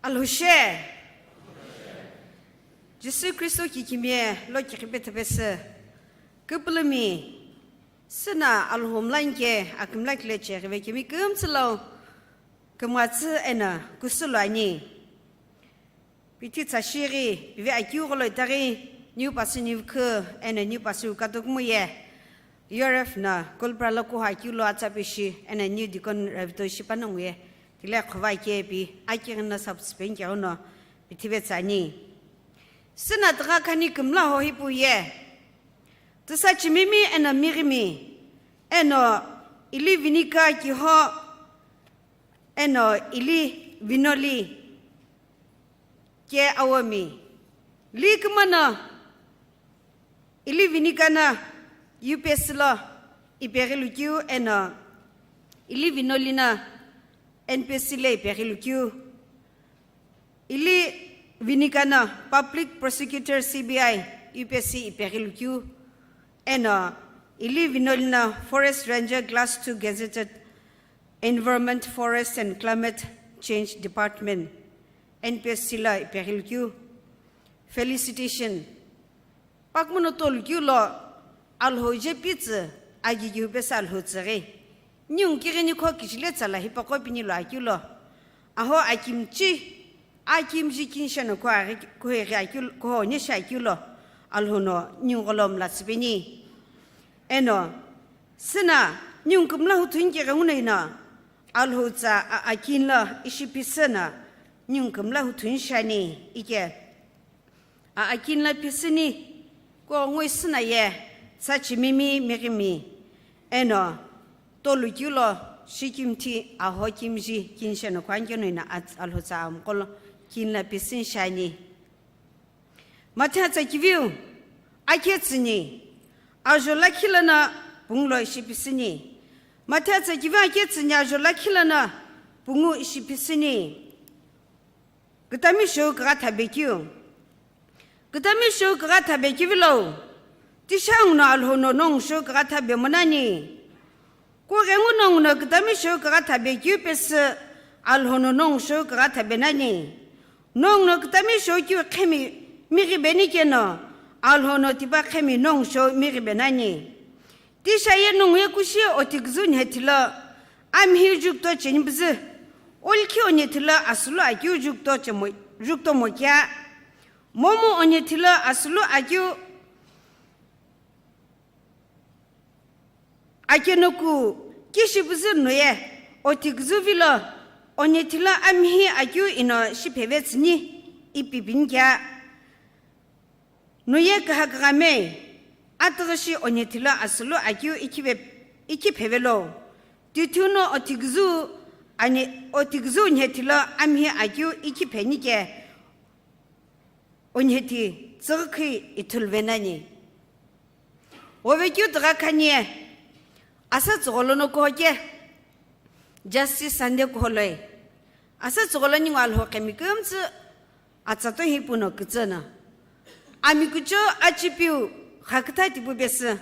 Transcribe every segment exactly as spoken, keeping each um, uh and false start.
Alhushe. Jisü Kristo kikimiye lo kikhipe thepesü. Küpülümi. Süna Alhou mlani ke akümla kile cheghive kemi kümtsü lo kümtsü eno küsü lo ani. Pithi tsashighi, pive akeu gholo itaghi, niu pasü niu khü, eno niu pasü katukumuye, U R F na Kolpra lo kuha akeu lo atsa pishi, eno niu deacon Ravito shipanonguye, tile khova ike pi, akighi na subscribe keghi no, pithive tsani. Süna tugha khani kümla ho hipuye, tüsa chimimi eno mighimi, eno ili vinika kiho, eno ili vinoli, ke awomi. Li kümano ili vinikana U P S C lo ipeghi lukeu eno ili vinolina N P S C lo ipeghi lukeu. Ili vinikana Public Prosecutor C B I U P S C ipeghi lukeu. Eno ili vinolina Forest Ranger Class two Gazetted Environment, Forest and Climate Change Department, N P S C lo ipeghi lukeu. Felicitation. Pakumuno tolukeu lo Alhou je pitsü, agighiu pesü Alhou tsüghi. Niu kighini kho kichile tsala hipaqo pini lo akeu lo. Aho akimchi, akimji kinsheno kuheghi akeu, kuhone shi akeu lo. Alhou no niu gholo mla tsüpeni. Eno, süna, niu kümla huthun keghenguno ino, Alhou tsa a, akin lo ishi pisü no, niu kümla huthun shani, ike. A, akin lo pisüni, ko ngoi süna ye, tsa chimimi mighimi, eno, tolukeu lo, shikimthi, aho kimji, kinsheno kuankeno ino, at, Alhou tsa amqo lo, kin lo pisü shani. Mathiatsa kiviu, akhe tsüni, ajo lakhi lono pungu lo ishi pisüni. Mathiatsa kiviu akhe tsüni, ajo lakhi lono pungu ishi pisüni. Kütami shou kugha thabe keu. Kütami shou kugha thabe kivilo. Tishanguno Alhou no nongu shou kugha thabe monani. Kughengu nonguno kütami shou kugha thabe keu pesü Alhou no nongu shou kugha thabe nani. Nonguno kütami shou keu khemi mighi beni keno, Alhou no tipa khemi nongu shou mighi benani. Tisha ye nongu ye kushi otiküzü nhethilo, amhi jukto chenibüzü, olkhi onethilo asulu akeu jukto chemo, jukto mokia, momu onethilo asulu akeu, akenoku kishibüzü noye, otiküzü vilo, onethilo amhi akeu ino shipheve tsüni, ipi pinikia. Noye küha küghame, atüghüshi onethilo asulu akeu ikhive, ikhiphevelo, tithiuno otiküzü ani, otiküzü onethilo amhi akeu ikhiphenike, onhethi tsüghükhi ithuluve nani. Ovekeu tugha khanie, asa tsügholo no kuhoke, Justice Sunday kuholoi. Asa tsügholo ningu Alhou qhemi kümtsü, atsato hipu no kütsü no. Ami kucho achipiu khakütha tipu pesü,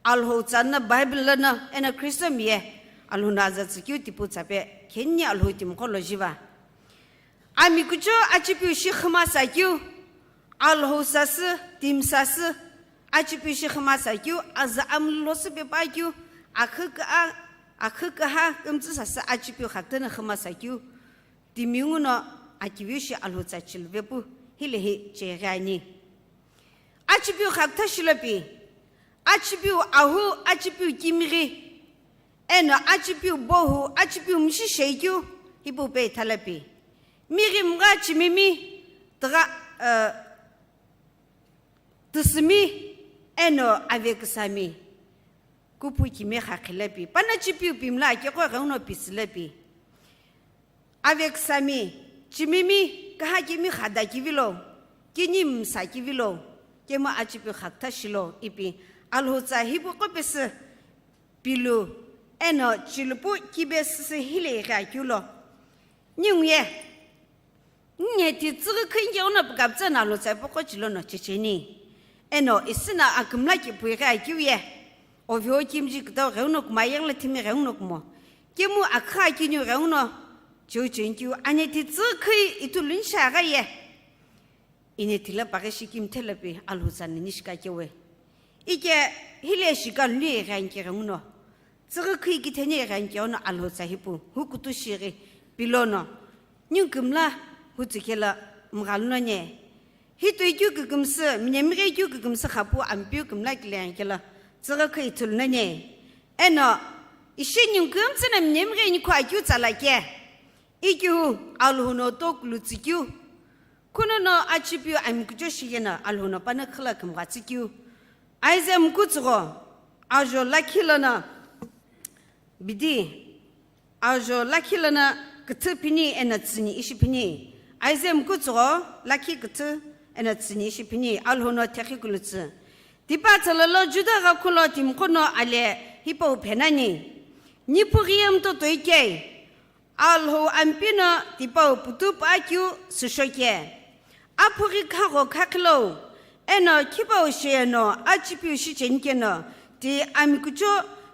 Alhou tsa no Bible lono, eno Kristo miye, Alhou no aza tsükeu tipu tsape, khenni Alhou timiqo lo jiva. Ami kucho achipiu shi khüma sakeu, Alhou sasü, timi sasü, achipiu shi khüma sakeu, aza amlu losü pepa keu, akhü küha, akhü küha, kümtsü sasü achipiu khakütha no khüma sakeu, timi nguno akiviu shi Alhou tsa chiluve pu, hilehi cheghi ani. Achipiu khakütha shilopi, achipiu ahu, achipiu kimighi, eno achipiu bohu, achipiu mshi sheikeu, hipu pe ithalapi. Mighi mgha chimimi, tugha, eh, tüsümi, eno aveküsami. Kupu kimi khakhilepi. Pana chipiu pimla akeqo ghenguno pisülepi. Aveküsami, chimimi, küha kimi khada kivilo, kini msa kivilo, kemu achipiu khakütha shilo ipi, Alhou tsa hipu qo pesü, pilu, eno chilupu kibe süsü hile ighi akeu lo. Ninguye, nge ti tsüghü khünke uno pükapütsü no Alhou tsa ipu qo chilono checheni. Eno isüna akümla kipu ighi akeu ye. Oveo kimji kütau ghenguno kumo, ayeghi lo timi ghenguno kumo. Kemu akhü akiniu ghenguno, Cheu chenkeu ane ti tsükhi ithulu ni shi aghaye. Ine tila paghi shi kimthe lapi Alhou tsa nini shikakewe. Ike hile shika luni ighanke ghenguno. Tsükhi kitheni ighanke ono Alhou tsa hipau hukutu shighi pilono. Niu kümla hutsukela mghaluno ne. Hitoi keu kükümsü, mnemghe keu kükümsü khapu Ampeu kümla kilenkela tsükhi ithulu nani. Eno, ishi niu kümtsü na mnemghe nikhu akeu tsa lake. Ikeu Alhou no tokulu tsükeu. Kunono achipiu amikucho shigena Alhou no pano khila kümgha tsükeu. Aize mkutsugho, ajo lakhi lono bidi. Ajo lakhi lono küthü phini eno tsüni ishi phini. Aize mkutsugho lakhi küthü eno tsüni ishi phini. Alhou no thekhi kulutsü. Tipa tsala lo Juda ghakhulo timiqo no ale hipau phenani. Nipu ghiyem to toikei. Alhou Ampeu no tipau putu pa keu süshoke. Aphughi khagho khakhilou, eno khipau shiyeno achipiu shichenikeno ti amikucho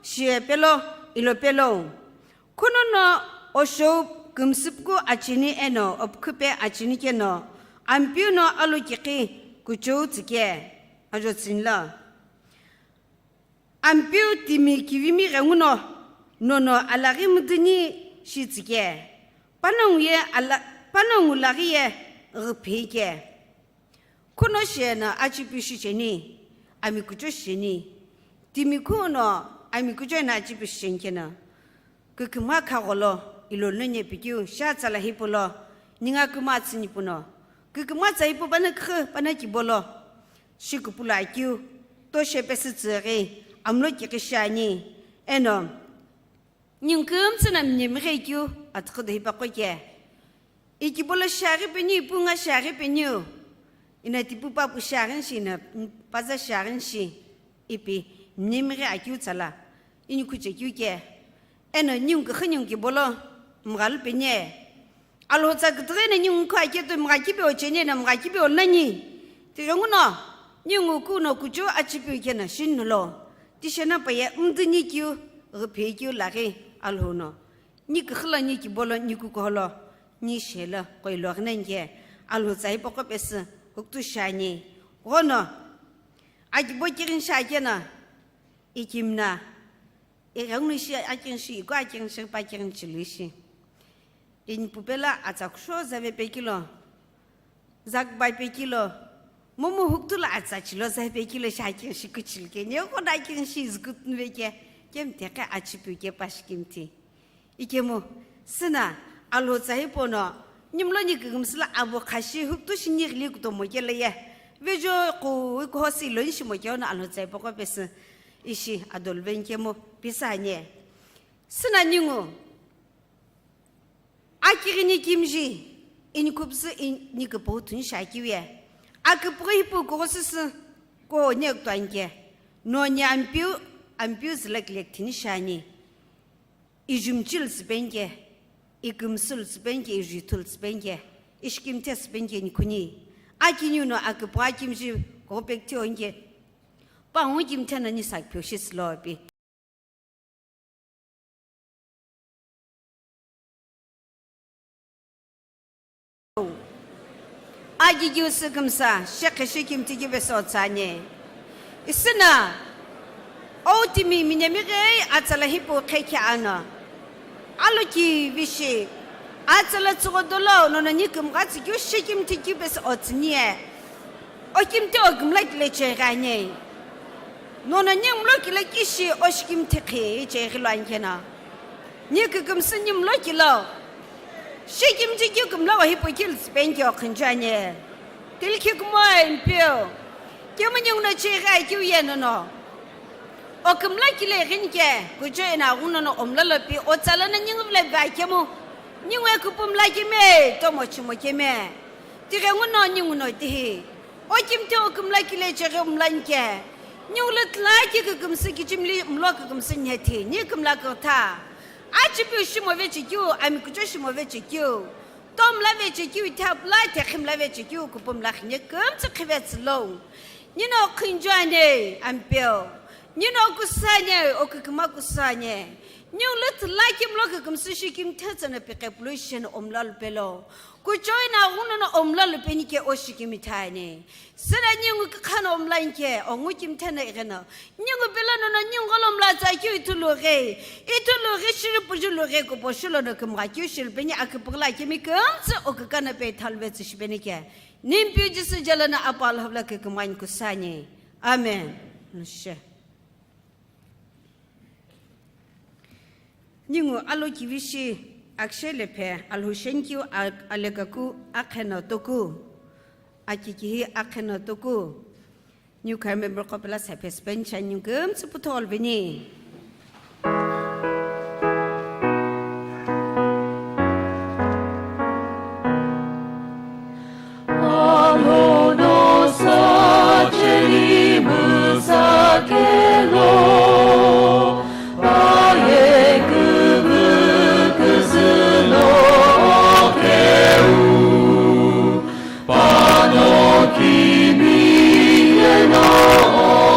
shiye pelo ilo pelo. Kunono oshou kümsüpku acheni eno opkhupe acheni keno Ampeu no alukikhi kuchou tsüke ajo tsünilo. Ampeu timi kivimi ghenguno nono alaghi müdüni shi tsüke. Panongu ye ala-, panongu laghi ye ghiphi ke. Kuno shiyeno achipiu shicheni, amikucho shicheni. Timi kuno amikucho eno achipiu shicheni keno. Kükümgha khagholo, ilolno nyepikeu, sha tsala hipaulo, ninga kümgha tsüni puno. Kükümgha tsa hipau pano khü, pano kibolo. Shikupulo akeu, toshe pesü tsüghi, amlo kighi shiani. Eno, niu kümtsü na mnemghe keu, atüqhü do hipaqo ke. Ikibolo shiaghi peniu, ipu nga shiaghi peniu. Ina tipu papu shiaghi shi, ina paza shiaghi shi. Ipi mnemghe akeu tsala. Inikhu chekeu ke. Eno niu kükhi niu kibolo mghalu penie. Alhou tsa kütüghü eno niu nkhu aketu mgha kibe ocheni eno mgha kibe olnani. Tighenguno, niu ngu kuno kuchu achipiu keno shinnulo. Tishena paye mdüni keu, ghiphi keu laghi Alhou no. Ni küxü lo ni kibolo ni kukuholo ni shelo qoilo ghinenike Alhou tsa hipaqo pesü huktu shiani. Ghono akibo kirin shakeno ikimna ighengu shi akirin shi iku akirin shi pa kirin chilu ishi. Ini pupela atsa kusho zave pekilo. Zakbai pekilo, momu huktu lo atsa chilo zai pekilo shi akin shi kuchilike, ne koda akin shi zukutnu veke, kemteke achipiu ke pashi kimthi. Ikemu, sina, Alhou tsa hipau no, nimlo ni kükümsü lo abo khashi huktu shi nighili kutomo kelo ye, vejo ku ikuhosi lo nishimo ke ono Alhou tsa hipaqo pesü, ishi adolve nkemu, pisane. Sina ningu, Akighi ni kimji, ini khupusü ini küpüghu thuni shi akeu ye. Aküpüghu hipau kugho süsü, ko ne kutuanike. No ni Ampeu, Ampeu züla kile kithini shiani. Ijumchil süpenike, ikümsül süpenike, ijuithul süpenike, ishikimthe süpenike nikhuni. Akiniu no aküpüghu akimji kugho pekithe onike. Pangu kimthe no ni sakpheu shi sülopi. Agigiu sükümsa, shekhe shikimthi kibe sotsani. Isina, outimi minemi ghei atsala hipau khekhe ano. Aloki vishi, atsala tsüghodolo, nono ni kümgha tsükeu shikimthi kibe sotsanie. Okimthi okümla kile chegani. Nono ni mlo kile kishi oshikimthi khi cheghi lo ankena. Ni kükümsü ni mlo kilo. Shikimthi keu kümla wahi pokil spenki okhinjani. Tilkhi kumo Ampeu. Kemu ni uno cheghi keu ye nono. Okümla kile ghinike, kujo ina uno no omla lopi, otsala na ningu vle va kemu. Ningu ekupumla kime, tomo chimo kime. Tighenguno ninguno tihi. Okimthi okümla kile cheghi omla nke. Ningu lo tlaki kükümsü kichimli mlo kükümsü nhethi. Ni kümla kürtha. Achipiu shimo vechekeu, amikucho shimo vechekeu. Tomla vechekeu, ithapla, tekhimla vechekeu, kupumla khine kümtsü khivetsülo. Nino khinjuane, Ampeu. Nino kusane, oküküma kusane. Ningu lüthu lakhi mlo kükümsü shikimthe tsüna piqe pulu sheni omla lupelo. Kuchoi na ghuno no omla lupeni ke o shikimithani. Sina ningu kükha no omla inke, ongu kimthe na igheno. Ningu pela no no ningu golo omla tsa kyu ithulu ghe. Ithulu ghe shiri puju lu ghe kupo shulo no kümgha kyu shiri peni aküpüghla kimi kümtsü o kükana pe thalve tsü shipeni ke. Nimpiu Jisü jala na apal havla kükümgha inkusani. Amen. Nushe. Ningu alo kivishi akshe lephe alhushenkiu ak-, alekaku akheno toku, akikihi akheno toku. New choir member qo pela sa phe spencha ningu kümtsü puthol vini. Alono sacheni müsakelo, paye kümü küzüno okeu, pano kimi yeno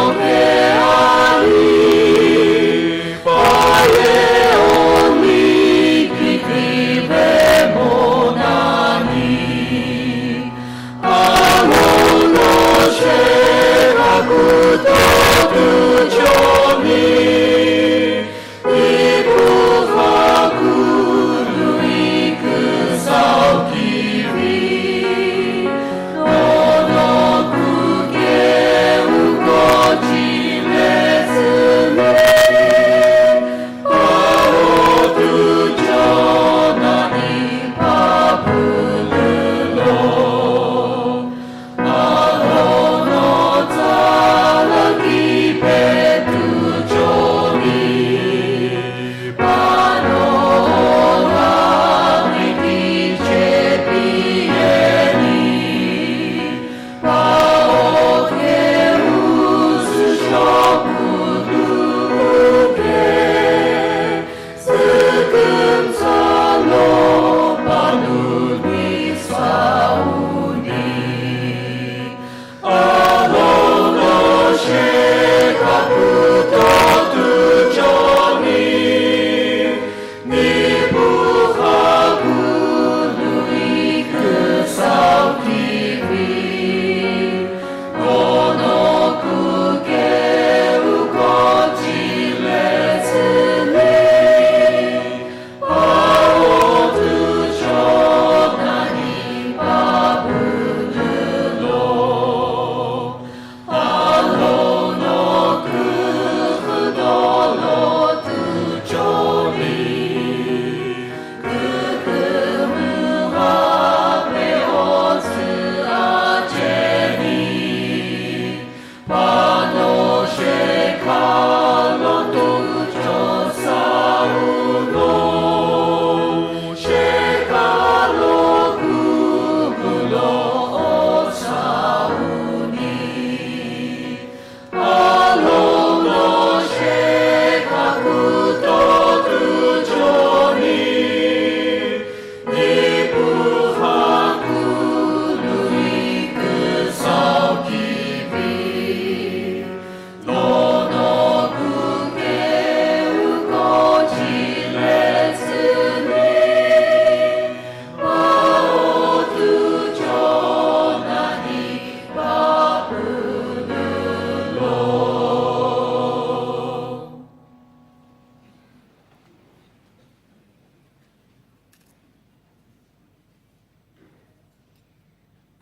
oke ani. Paye oni kikripe monani. Alono shekaku toku choni. Ipu haku lui kusau kivi. Nono kuke uko chile sumi.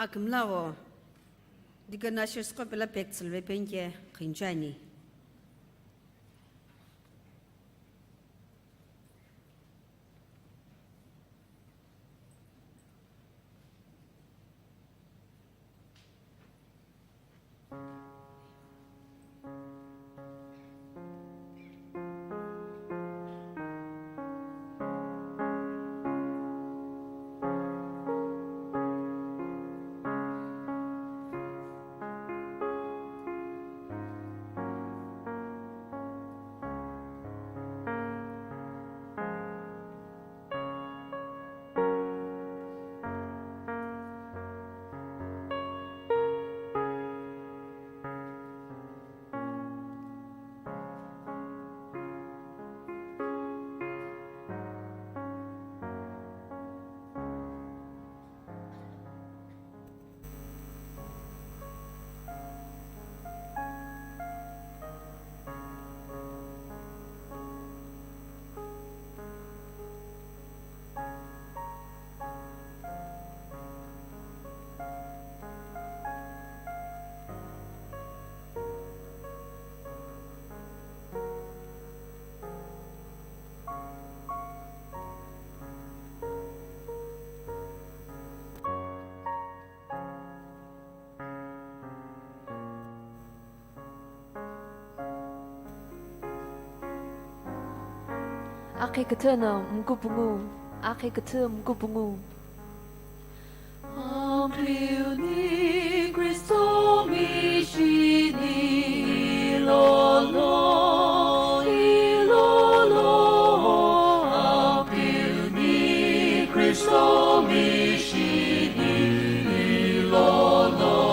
Akümla gho, Deacon Ushers qo pela pek tsülve penke khinchani. Akhi küthü no mkupungu, akhi küthü mkupungu. Ampliuni Kristo mishini ilolo, ilolo. Ampliuni Kristo mishini ilolo.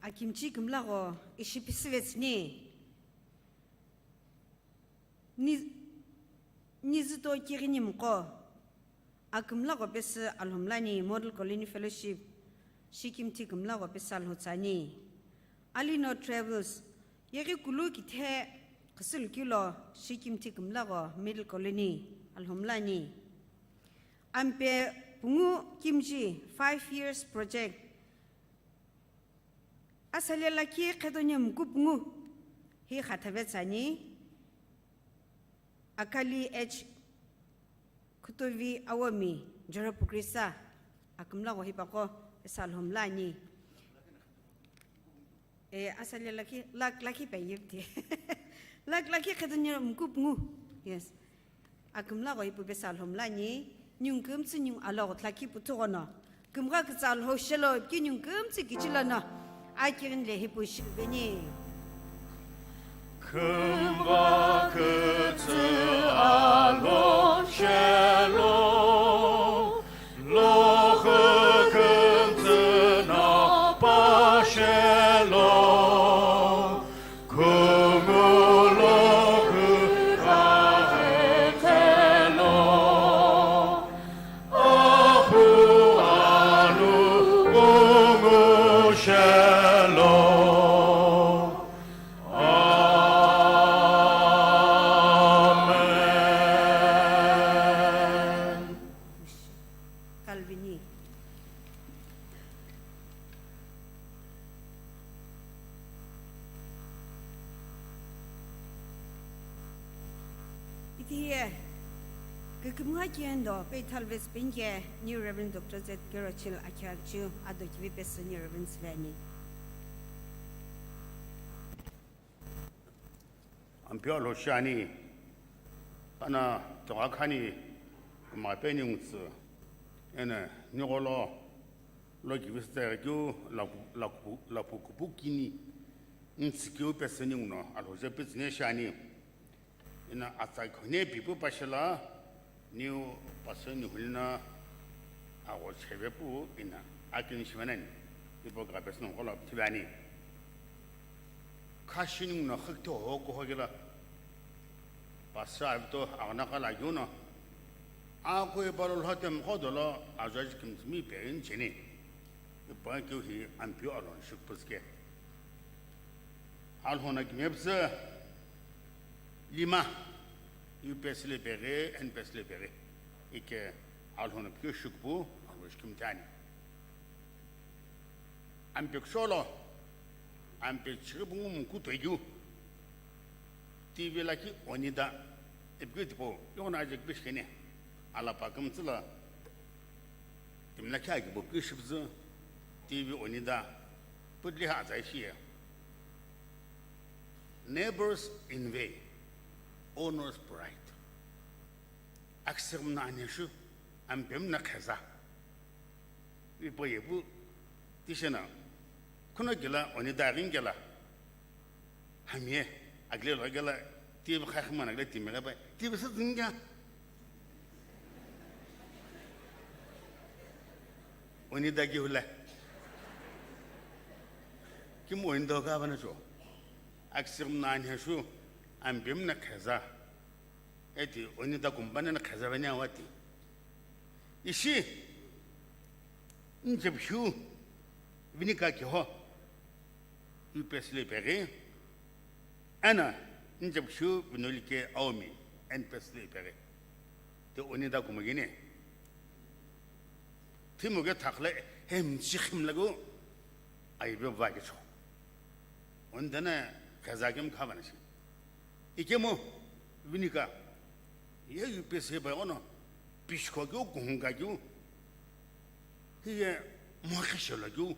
Akimchi kümlagho ishi pisüvetsüni. Ni-, nizüto kighini mqo. Akümlagho pesü alhomlani Model Colony Fellowship, shikimthi kümlagho pesü alhotsani. Alino Travels, yeghi kulu kithe qhüsülukilo shikimthi kümlagho Middle Colony alhomlani. Ampe pungu kimji five years project. Asale lakhi qhedonye mkupungu hi khathave tsani. Akali H Khutovi Awomi, Joropukrisa, akümlagho hipaqo, esa alhomlani. E, asale lakhi, lak-, lakhi pe yipti. Lak-, lakhi qhedonye mkupungu. Yes. Akümlagho ipu besa alhomlani, ningu kümtsü ningu aloghu tlakhi puthu ghono. Kümgha kütsa alhou shelo, ki ningu kümtsü kichilo no. Akirin le hipu shilbeni. Kümgha kütsa alhou shelo, loghu kümtsü no pa shelo. Calvini. Itiye, kükümgha kiendo, pe Thalves Penke, New Reverend Doctor Z Kerochil Akhiachu, ado kivi pesü New Reverend Sveni. Ampeu alhou shiani, ana togha khani, kümgha peni ngutsü, ena nigholo, lo kivi sü tseghi keu, laku-, laku-, lapu kupu kini, ngutsü keu pesü ninguno, alhou je petsüne shiani, ena atsa khone pipu pashila, Niu pasü nihulina agho chheve pu ina akini shivenani, ipo gha pesü nongu lo pithivani. Khashi ningu no khikithe hoku hokila, pasü avito aghana khala keu no, akhu ipa lo lhote mkho dolo azuaji kümtsümi pe ini cheni. Ipa keu hi Ampeu alhou no shikupüzü ke. Alhou no kimiye püzü lima, U P S le peghi, N P S le peghi. Ike alhou no pikeu shikupu, alhou shikimtani. Ampeu kusholo, Ampeu chighi pungu muku toikeu. T V lakhi Onida, ipikeu tipau, yona ajekeu pishikeni. Alapa kümtsü lo, timi lakhi akibo pikeu shipüzü, T V Onida, pütli ha atsai shiye. Neighbors envy, owner's pride. Akisüghü mna anheshu, Ampeu mna kheza. Ipo yepu, tishena, khuno kela, Onida ghi kela. Hamiye, aghile lo kela, T V khakhimana aghile timi ghi pai, T V sü züngya. Onida kihula. Kimu Onida ka bana cho. Akisüghü mna anheshu, Ampeu mna kheza. Eti Onida company na kheza veni awati. Ishi, njepshu, Vinika kiho. U P S le peghi, ena, njepshu Vinolike Aomi, N P S le peghi. Te Onida kumagini. Thimu ke thakhle, hem chikhim lagu, aibe va ke cho. Onida na kheza kem khavana shi. Ikemu, Vinika, ye U P S he bai ono, pishko keu, kuhunga keu, hiye mokhe shelo keu,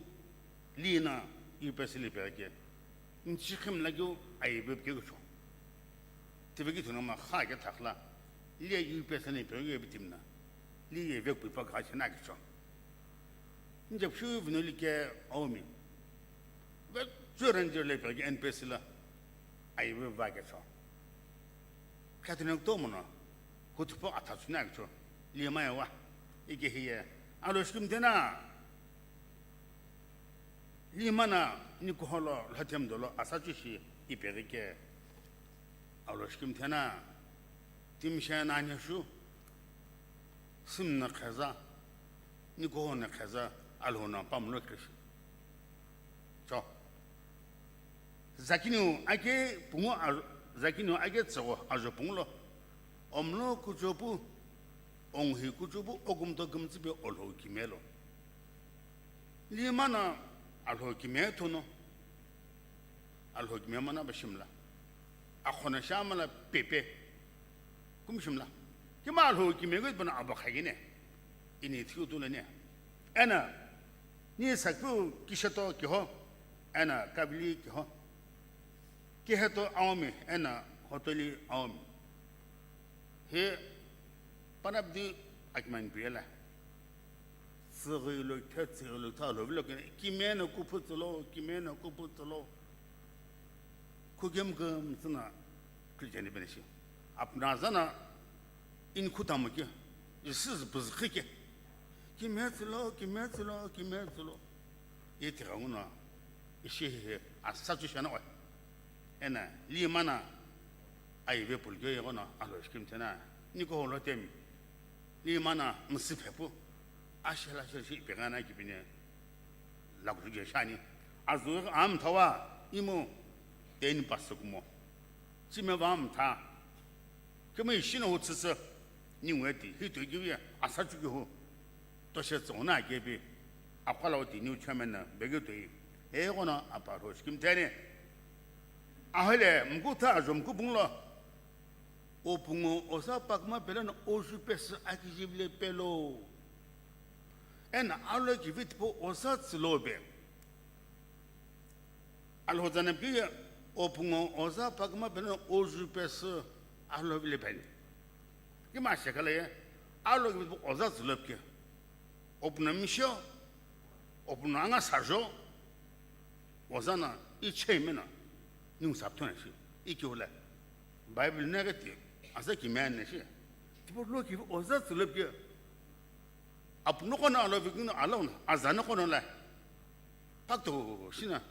Lina U P S le peghi ke, nchikhim lakeu aibe keu cho. Tibe ki thunama kha ke thakla, liye U P S le peghi ye bitimna, liye vekpui pa kha chena ke cho. Njepshu Vinolike Aomi, ve Ranger le peghi N P S la, aibe va ke cho. Khatene kutomo no, hutupo atha chena ke cho, liye maye wa, ike hiye, alo shikimtena. Lima na nikuho lo lhothemu dolo asachu shi ipeghi ke Alhou shikimthe na, timi shi na anishu, simu na kheza, nikuho na kheza, Alhou na pamulo kheshi. Cho. Zakiniu ake pungu a-, zakiniu ake tsügho ajo pungu lo, omlo kuchopu, onghi kuchopu, okumto kümtsü pe Alhou kime lo. Lima na Alhou kime thono, Alhou kime mana ba shimla. Akhona shamala pepe. Kum shimla. Kima Alhou kime gui bana aba khagine. Ini thiu tu lene. Ena, ni sakhu kishato kiho. Ena, kabili kiho. Kiheto aomi, ena, hoteli aomi. He, panabdi akimani piyela. Tsüghilo, the tsüghilo, tha lo, vilo kene, kimena kuphu tsülo, kimena kuphu tsülo. Kugem gem tsüna, Christian bene shi. Apna zana, in kutamu ke, isiz buzkhike. Kime tsülo, kime tsülo, kime tsülo. Ye tigha nguno, ishi he, asachu shana oi. Ena, Lima na, aive pulgyo ye gono, Alhou shikimthe na, nikuho lhothemu. Lima na, msiphepu. Ashela shela shi ipeghi na kipine, lakutu je shani. Azu amthawa, imo, teni pasu kumo. Chime va amtha. Kima ishi na utsütsü, ningwe ti, hito kivi, asachu kihu. Toshe tsüghü na kepi, akhola uti new chairman na begi toi, e gono apa Alhou shikimthe ni. Ahile, mkutha ajo mkubung lo, opungu oza pakuma pelo na oju pesü akijivile pelo. Ena alo kivitpo oza tsülo be. Alhou zana piye, opungu oza pakuma pelo na oju pesü Alhou vile peni. Kima shekala ye, Alhou kivitpo oza tsülo pike. Opuna misho, opuna anga sajo, ozana ichei mena, ningu saptona shi, iki ule. Bible negati, aza kimene shi. Tipo lo ki oza tsülo pike. Apuna kono alo vikino alo na, azana kono la. Pakto shina,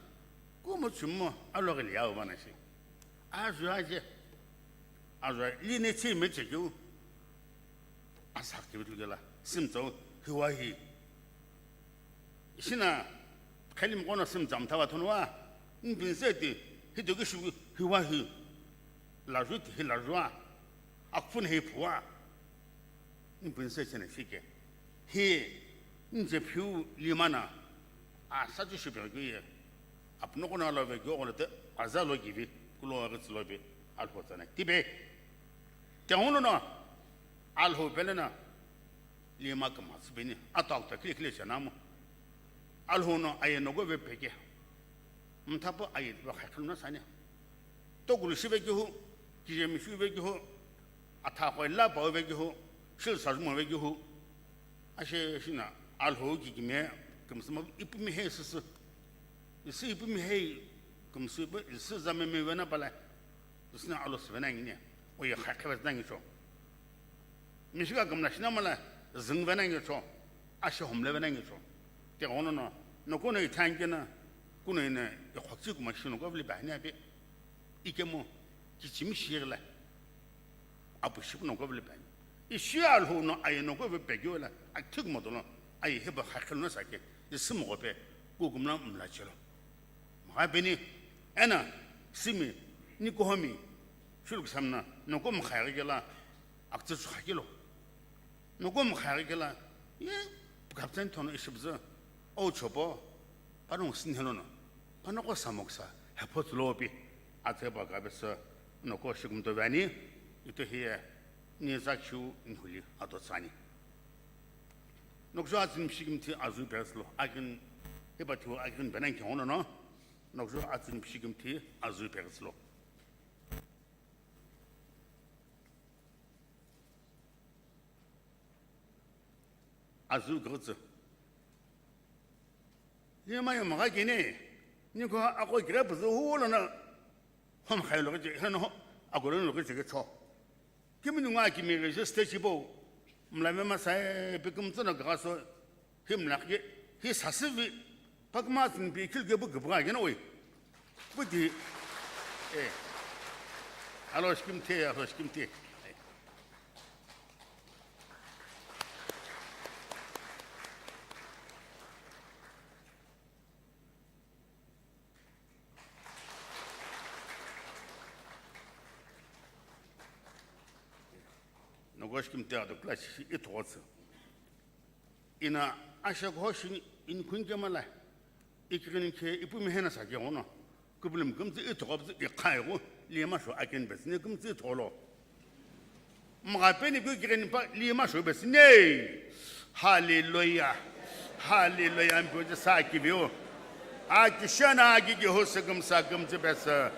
kumo chumo alo gili yao bana shi. Azu aje. Azu line chi meche kiu. Asa kivitu gela, simtsau, hiwa hi. Shina, khalim kono simtsam thawa thonwa, nbinse ti, hito ki shu, hiwa hi. Laju ti, hi lajua. Akfun hi phuwa. Nbinse chene shike. Hi, nje phiu Lima na. Asachu shipe kiu ye. Apuna kono alo ve kiu kono te, aza lo kivi, kulo aghi tsülo vi, Alhou tsana. Tibe. Te uno no, Alhou pele na, Lima kama tsüpeni, ato akta kile kile shanamu. Alhou no aye nogo ve peke. Mthapo aye va khakhiluna sani. Tokulu shive kihu, kijemi shive kihu, atha koi la pa ve kihu, shil sarmo ve kihu. Ashe shina, Alhou ki kime, kümsüma ipumi he sisi. Isi ipumi he, kümsü ipu, isi zameme vena pala. Isina alo sivena ngine, oye khakhivetsna ngicho. Mishiga kümla shina mala, züng vena ngicho, ashe homle vena ngicho. Te ono no, no kuno ithanke na, kuno ine, ikhokchi kuma shino ko vli bahne ape. Ikemu, kichimi shigla. Apu shipu no ko vli bahne. Ishi Alhou no aye no ko vli pegyo la, athik modolo, aye heba khakhiluna sake, isim ko pe, kukumla mla chelo. Mha beni, ena, simi, nikuhomi, shuluk samna, noko mkhayaghi kela, aktsü chukha kilo. Noko mkhayaghi kela, ye, kapten thono ishibzü, o chopo, panong sinhelono, panoko samoksa, hepho tsulopi, atse ba gabesa, noko shikumto vani, ito hiye, ni zakshu nhuli ato tsani. Nokjo atsün pishikimthi azü pereslo, akin, hipa thiwo akin benan khe ono no, nokjo atsün pishikimthi azü pereslo. Azü gürütsü. Yema yema ga kene, niko ako kire püzü hu lona, hom khayo lo je, hano, ako lo je ke cho. Kimi nunga kimi register chibo, mla me masai, pe kumtsono gaso, hi mla ke, hi sasivi, Pakma tsünpi khilke bu küpügha kena oi. Bu ti. Eh. Alo shikimthe, alo shikimthe. Nogo shikimthe ado class ithoghotsü. Ina ashakuho shini inikhuni kemala. Ikighini khe ipu mihena sakeghono. Kupulum kümtsü ithoghoputsü ikhaigu lima sho akenbetsüni kümtsü itholo. Mgha peni keu kighini pa lima sho betsüni. Hallelujah. Hallelujah. Ampeu je sa kiviu. Akishana agigi ho sükümsa kümtsü betsü.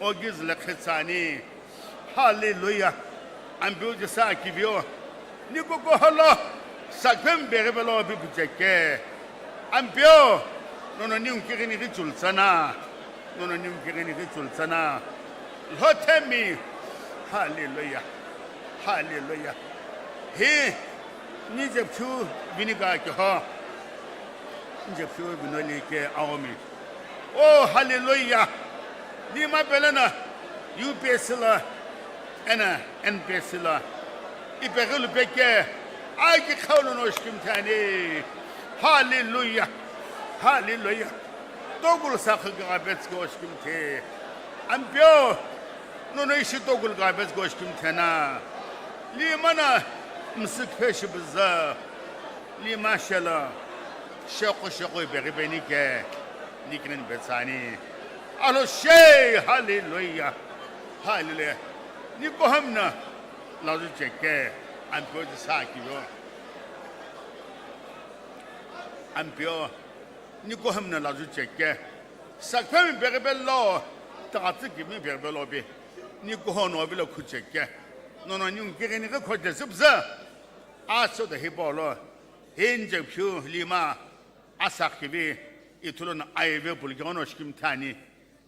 Ogiz le khetsani. Hallelujah. Ampeu je sa kiviu. Nikukuholo. Sakhem beghebelo bipucheke. Ampeu. Nono niu kighini ghi chultsana. Nono niu kighini ghi chultsana. Lhothemi. Hallelujah. Hallelujah. Hi. Nije phu vinika kiho. Nije phu vinoli ke aomi. Oh, hallelujah. Lima pelena. U P S la. Ena N P S la. Ipeghilu peke. Aki khaulo no shikimthani. Hallelujah. Hallelujah. Tokul sakha gabets go shikimthe. Ampeu. Nono ishi tokul gabets go shikimthena. Lima na. Msik pheshi bza. Lima shela. Shekhu shekhu ipeghi penike. Nikinen betsani. Alo she. Hallelujah. Hallelujah. Nikuhomna. Lazu cheke. Ampeu je sa kiyo. Ampeu. Nikuhomna lazu cheke. Sakphemi beghebelo. Tagatsi kimi beghebelo bi. Nikuhono bilo khucheke. Nono niu kighini ghi khojesi bza. Asoda hipolo. Hinje phu lima. Asakhivi. Ithulona aive pulke ono shikimthani.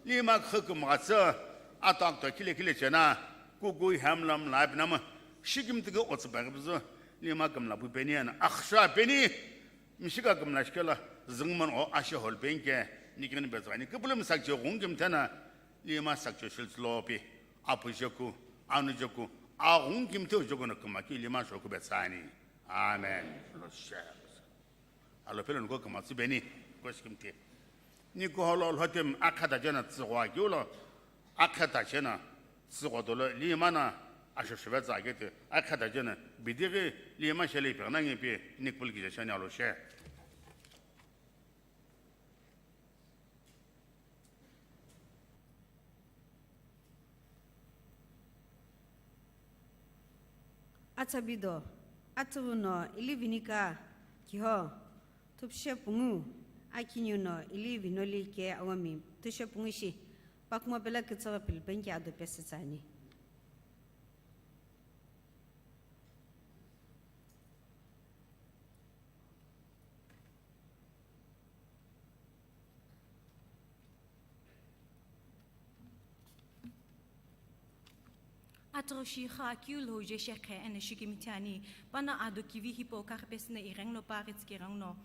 Lima khükümghatsü, ato akto khile khile chena, kuku hemlam la pinama, shikimtike otsüpeghi püzü, lima kümla pu peni ena, akhsha peni, mishika kümla shikela, züngmon o ashe hol penke, nikini betsani, küpülüm sakche ghung kimthena, lima sakche shiltsülopi, apu jeku, anu jeku, aghung kimthe jeku no kümaki lima shoku betsani. Amen. Alo pelo niko kümtsü peni, ko shikimthe. Nikuholo lhotem akhata chena tsüghwa kiulo, akhata chena tsüghwa dolo lima na ashoshive tsa kete, akhata chena bidighi lima shele ipi ghinangi pi nikpul kije shani alo she. Atsabido, atughuno ili vinika kiho, thupshe pungu, akiniuno ili vinoli ke awami, thushe pungu ishi, pakmo pela kütsüghi pilipenki ado pesütsani. Atughushi kha kiu lhouje shekhe eno shikimithani, pana ado kivi hipau kaghipesüno ighengno paghi tsükighenguno.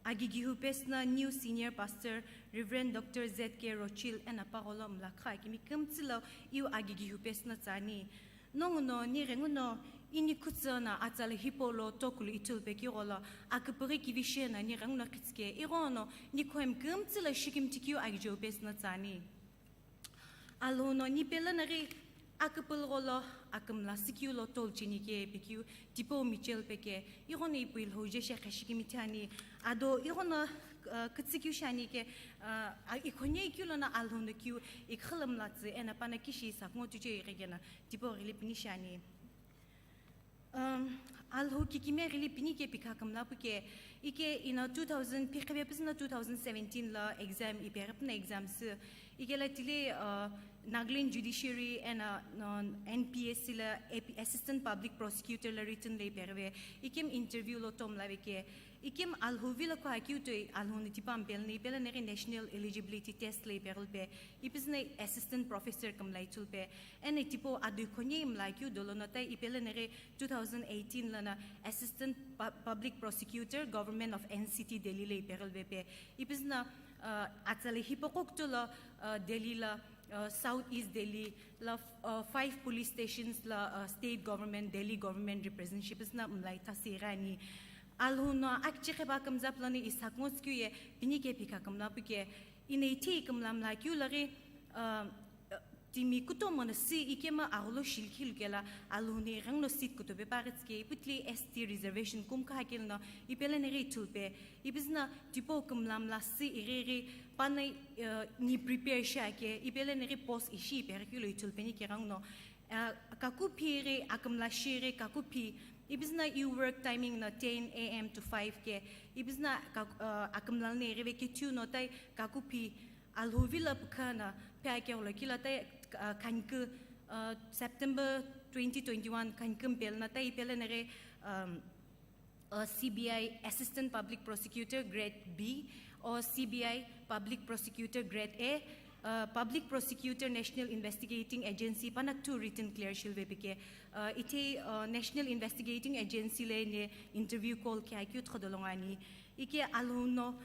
Agigihu pesüno New Senior Pastor Reverend Doctor Z K Rochil eno pagholo mlakha kimi kümtsülo iu agigihu pesüno tsüani. Nonguno nighenguno ini khutsüno atsala hipaulo tokulu ithulu pekigholo aküpüghi kivi sheno nighenguno khitsüke ighono nikhoem kümtsülo shikimthi kiu agijeu pesüno tsüani. Alhou no nipelo naghi aküpülügholo akümla sükiu lo tolu chinike pekiu tipau michel peke ighono ipui lhouje shekhe shikimithani ado ighono, uh, kütsükiu shiani ke, uh, a-, ikhonye kiu lono Alhou no kiu ikhilümlatsü eno pana kishi sakngo tuche ighikeno tipau ghili pini shiani. Um, Alhou kikime ghili pini ke pikha kümla puke, ike ino two thousand, pikhive püzüno two thousand seventeen la exam, ipeghi püno exam sü, ike la tile, uh, Nagaland Judiciary eno, uh, N P S C la A P, Assistant Public Prosecutor la written la ipeghive, ikemu interview lo tomla veke, Ikim Alhou vilo khuakeu toi Alhou no tipau mipelo no ipelo neri National Eligibility Test lo ipeghulpe, ipisna Assistant Professor kümla ithulpe, eno tipau adui khonye imlakeu dolo no tai ipelo neri two thousand eighteen lono Assistant Pu- Public Prosecutor, Government of N C T Delhi lo ipeghulvepe, ipisna uh, atsala hipaqo kutolo uh, Delhi la uh, South East Delhi la uh, five police stations la uh, state government, Delhi government representatives na mlai thasi irani. Alhou no akichekhe ba kümzap lani isak ngos kyu ye pinike pika kümla puke ina ithi kümla mla kyu lari uh, timi kutomo no si ikema agholo shilkhilu kela Alhou no irang no seat kutope paritske iputli S T reservation kum kha kelo no ipelo neri ithulpe, ipisna tipau kümla mla si iriri pana uh, ni prepare shake ipelo neri post ishi iperkilo ithulpeni kerang no uh, kaku phiri akümla shiri kaku phi, ipisna iu work timing no ten A M to five ke, ipisna kak- uh, akümla neri vekethiu no tai kaku phi Alhou vilo pkhana pe akelo kila tai uh, khanku uh, September twenty twenty-one khanku mipelo no tai ipelo neri um, uh, C B I Assistant Public Prosecutor Grade B or C B I Public Prosecutor Grade A, uh, Public Prosecutor National Investigating Agency panaktu written clear shilvepike, uh, ithi uh, National Investigating Agency le ne interview call kya kyu thodolongani. Ike Alhou no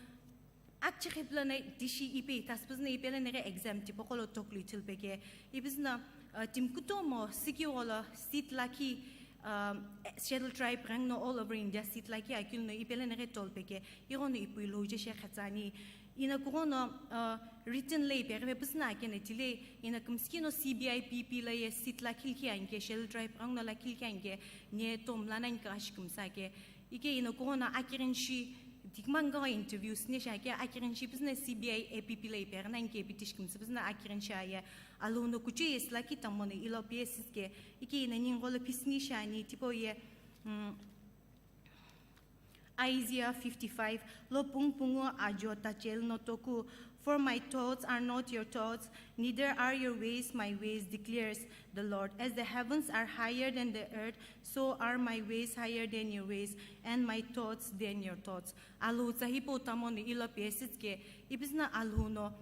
akchikhiplana tishi ipi taspuzna ipelo neri exam tipaqolo toklu ithulpeke, ipisna uh, timkutomo sikiwolo seat lakhi um, Scheduled Tribe rang no all over India seat lakhi akil no ipelo neri tolpeke, irono ipui loje shekhatsani. Ina kurono uh, written lay perve pusna akene tile ina kumskino C B I P P la ye seat lakhi lkhi anke Scheduled Tribe rang no lakhi lkhi anke ne tomla nani ka ashikimsake. Ike ina kurono akirin shi dikmanga interviews ne shake akirin shi business C B I A P P la iperna inke bitishkim business akirin shi aye Alhou no kuche yes laki tamono ilo P S ke ike ina ningo lo pisni shani tipo ye mm, Isaiah fifty-five lo pung pungu ajo tachel no toku. For my thoughts are not your thoughts, neither are your ways my ways, declares the Lord. As the heavens are higher than the earth, so are my ways higher than your ways, and my thoughts than your thoughts. Alhou tsa hipau tamono ilo pesitske, ipisna Alhou no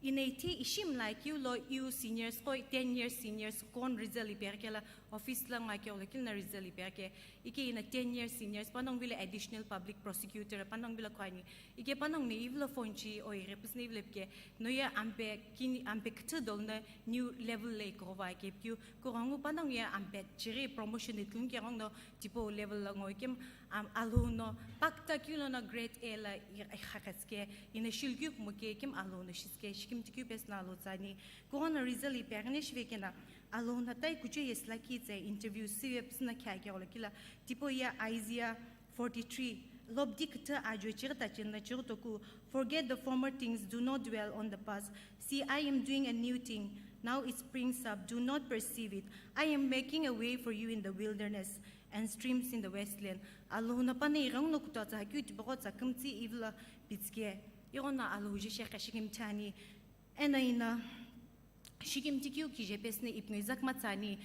ina ithi ishimla kiu lo iu seniors ko ten years seniors kon result iperkela office la ngakeu lo kilna result iperke. Ike ina ten years seniors panong vile additional public prosecutor panong vile kwani. Ike panong ni ivlo phone chi o ire pusna ivle pike noya ampe kini ampe kthu dolna new level le ko va ke piu ko rangu panong ya ampe chiri promotion itlun ke rong no tipo level la ngoi kem am Alhou no pakta kiu lo na grade A la i khakatske ina shilkyu mo ke kem Alhou no shiske shikim tikyu pes na lo tsani. Corona result ipernish vekena Alhou no tai kuche yes laki tse interview sive pusna kya kya lo kila tipo ya Isaiah forty-three, lobdi kuthu ajo chighi tacheni na chighi toku, forget the former things, do not dwell on the past. See, I am doing a new thing. Now it springs up. Do not perceive it. I am making a way for you in the wilderness and streams in the wasteland. Alhou no pana irang no kuto tsa kyu tipo tsa kumtsi ivla pitske. Iro no Alhou je shekha shikim chani. Ena ina shikim tikyu kije pesne ipnui zakma tsani.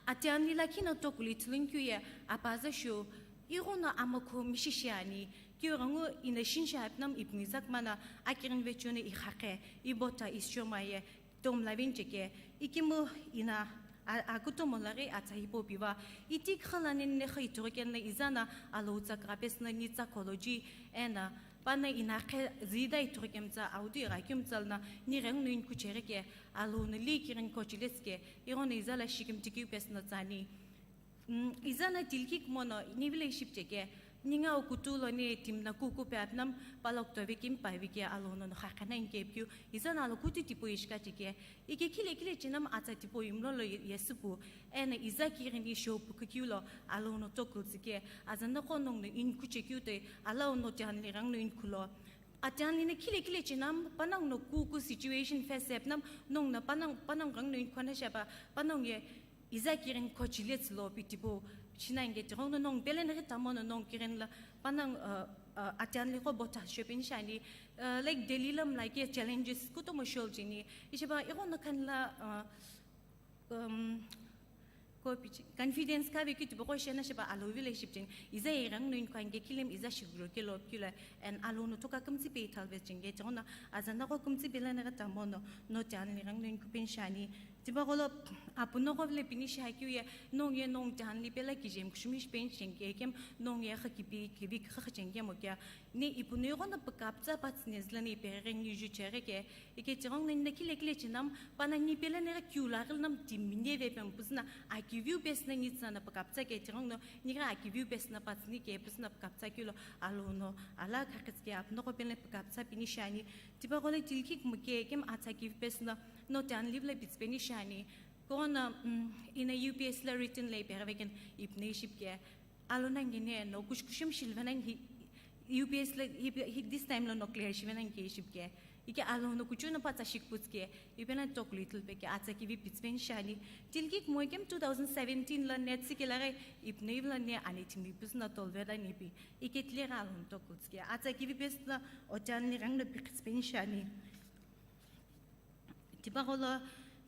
Atianli lakhi no tokuli thulun kyu ye apaza shu. Iro no amakhu mishishiani. Kyu rangu ina shinsha apnam ipnui zakma na akirin vechune ikhakhe. Ibota ischomaye. Tom lavin cheke. Ikimu ina akutomo laghi atsa hipau piva. Iti khala nini ne kha ithughikena izana Alhou tsa kapesna ni tsa kholoji ena pana ina khe zida ithughikemtsa audu ira kyumtsalna ni reng nuin kuchereke Alhou no li kirin kochiletske iro no izala shikim tikyu pesna tsani. Izana tilki kumono nivile shipcheke ninga ukutu lo ne timna kuku pe apnam palok tove kim pavike Alhou no khakhana inkepkyu izana lo kuti tipo ishkacheke. Ike khile khile chinam atsa tipo imlo lo yesupu ena iza kirini shopu kukyu lo Alhou no tokul tsike azana konong no in kuchekyu te Alhou no tianli rang no in kulo. Atianli na khile khile chinam panang no kuku situation face apnam nong na panang panang rang no in kwana shapa panang ye iza kirin kochilets lo pitipo shina inge tirong no nong pelen ri tamo no nong kirin la panang uh, uh, atianli ko bota shopin shani uh, like Delhi lam like challenges kutomo shol chini ishiba iro no kan la uh, um, Confidence kha vekeu tipaqo shena shipa Alhou vilo ishi picheni, iza ighenguno inikhu anike, khilemu iza shikiro kelo kilo, and Alhou no thoka kümtsü pe ithalve cheni ke, tighenguno azanaqo kümtsü pe lana ghi tamono, no tianli ghenguno inikhu peni shiani. Tipaqo lo apunoqo vilo pini shihakeu ye, nongu ye nongu tianli pelo kije mkhushumi shipeni cheni ke, kemu nongu ye kha kipi kivi kha cheni kemu kea, ni ipuno ighono pükapütsa patsüni zülo ni ipeghengu ni jucheghi ke, ike tighenguno ni na kile kile chinam, pana ni pelo nighi kiu lo aghili nam timi ni vepemu püzüno, akiviu pesüno ni tsüna pükapütsa ke tighenguno, nighi akiviu pesüno patsüni ke püzüno pükapütsa keu lo Alhou no ala khakhitsi ke apunoqo pelo pükapütsa pini shiani. Tipaqo lo tilki kumo ke, kemu atsa kivi pesüno, no tianli vilo pitsü peni shiani. Kono, mm, ina U P S C lo written lo ipeghi vekeno ipuno ishi pi ke. Alhou no angine no kush-, kushimi shilve nani hi, U P S C lo hi, hi, this time lo no clear shive nani ke ishi pi ke. Ike Alhou no kuchou no patsa shikipütsi ke, ipi na tokulu ithulu pe ke, atsa kivi pitsü peni shiani. Tilki kumo kemu two thousand seventeen lo NET sikelo ghi ipuno ivilo ni ani timi püzüno tolve nani pi. Ike tile ghi Alhou no tokulu tsü ke, atsa kivi pesüno otianli ghenguno pikhitsü peni shiani. Tipaqo lo,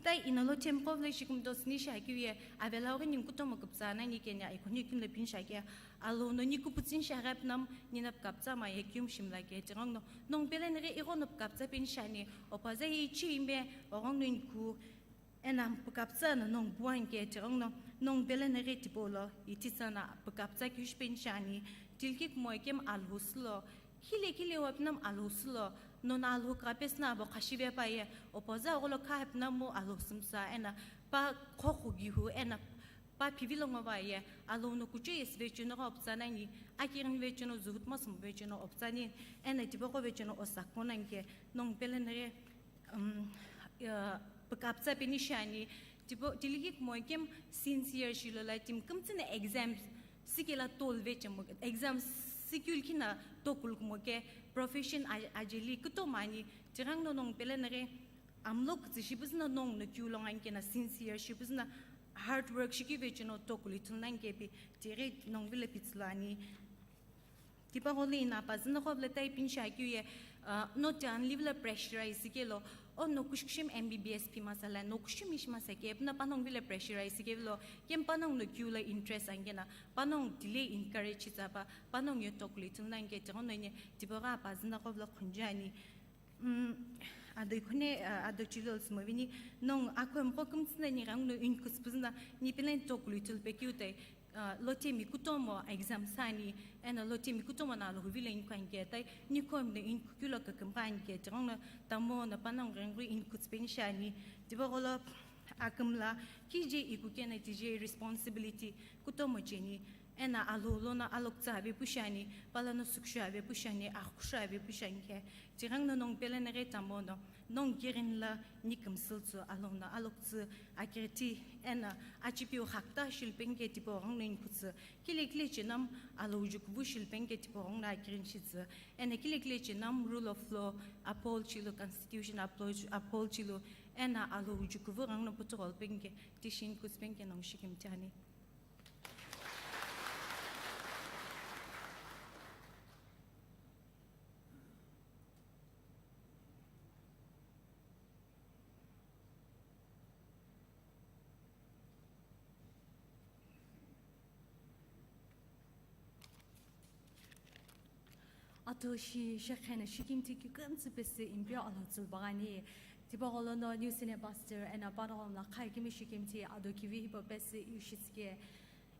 tai ina lo themqo vilo ishi kümtosüni shihakeu ye, avelo ghi ningu kutomo kupütsa nani keni aikhoni kini lo pini shihakea, Alhou no ni kupütsüni shihaghi pinamu, ni na pükapütsa ma ye kiumu shimla ke, tighenguno, nongu pelo nighi ighono pükapütsa peni shiani, opaza ye ichi ime, oghenguno inikhu, ena pükapütsa no nongu puani ke, tighenguno, nongu pelo nighi tipau lo, ititsüna pükapütsa keu shipeni shiani, tilki kumo kemu Alhou sülo, Khile khile wa pinamu Alhou sülo, nono Alhou kugha pesüno abo khashive pa ye, opaza gholo kha pinamu Alhou sümsa, ena pa khokhu gihu, ena pa phivilo ngo va ye, Alhou no kuchou ye süve cheno gha opütsa nani, akirini ve cheno, zuhutma sumve cheno opütsa ni, ena tipaqo ve cheno osakko nani ke, nongu pelo nighi, um, ya, pükapütsa peni shiani, tipo, tiliki kumo kemu sincere shilo la timi kümtsü na exam sikelo tolve chemu, exam sikeu likhi na tokulu kumo ke profession a-, ajeli kutomo ani, tighenguno nongu pelo nighi amlo kütsü shi püzüno nongu no kiu lo ngu ani keno sincere shi püzüno hard work shikeu ve cheno tokulu ithulu nani ke pi, tighi nongu vilo pitsü lo ani. Tipaqo lo ina apazünoqo vilo tai pini shihakeu ye, ah, no tianli vilo pressurize kelo, o no kush-, kushimi M B B S pi masa la, no kushimi ishi masa ke, puna panongu vilo pressurize kevilo, kemu panongu no kiu lo interest ani keno, panongu delay encourage shi tsü pa, panongu ye tokulu ithulu nani ke, tighenguno ni, tipaqo apazünoqo vilo khunju ani. Mm, ado ikhune, ah, ado chilo sumavini, nongu akhomqo kümtsü na ni ghenguno inikhu tsü püzüno, ni pelo ni tokulu ithulu pe keu tai, ah, lo timi kutomo exam sani, ena lo timi kutomo no Alhou vilo inikhu ani ke tai, ni khomno inikhu keu lo kükümgha ani ke, tighenguno tamono panongu ghengu inikhu tsü peni shiani, tipaqo lo akümla, kije iku keno tije responsibility kutomo cheni, ena Alhou lono alokutsü ave pu shiani, palono sukushu ave pu shiani, akhushu ave pu shiani ke, tighenguno nongu pelo nighi tamono, nongu kirini lo ni kümsülu tsü Alhou no alokutsü, akiriti, ena achipiu khakta shilu peni ke tipau ghenguno inikhu tsü, khile khile chinam Alhou jukuvu shilu peni ke tipau ghenguno akirini shi tsü, ena khile khile chinam rule of law uphold shilu, constitution uphold, uphold shilu, ena Alhou jukuvu ghenguno putugholu peni ke, tishi inikhu tsü peni ke nongu shikimthi ani. Ado shi shekheno shikimthi keu kümtsü pesü Ampeu Alhou tsülu püghani. Tipaqo lono New Senior Pastor eno panongu mla kha ikemu shikimthi ado kivi hipau pesü ishi tsüke.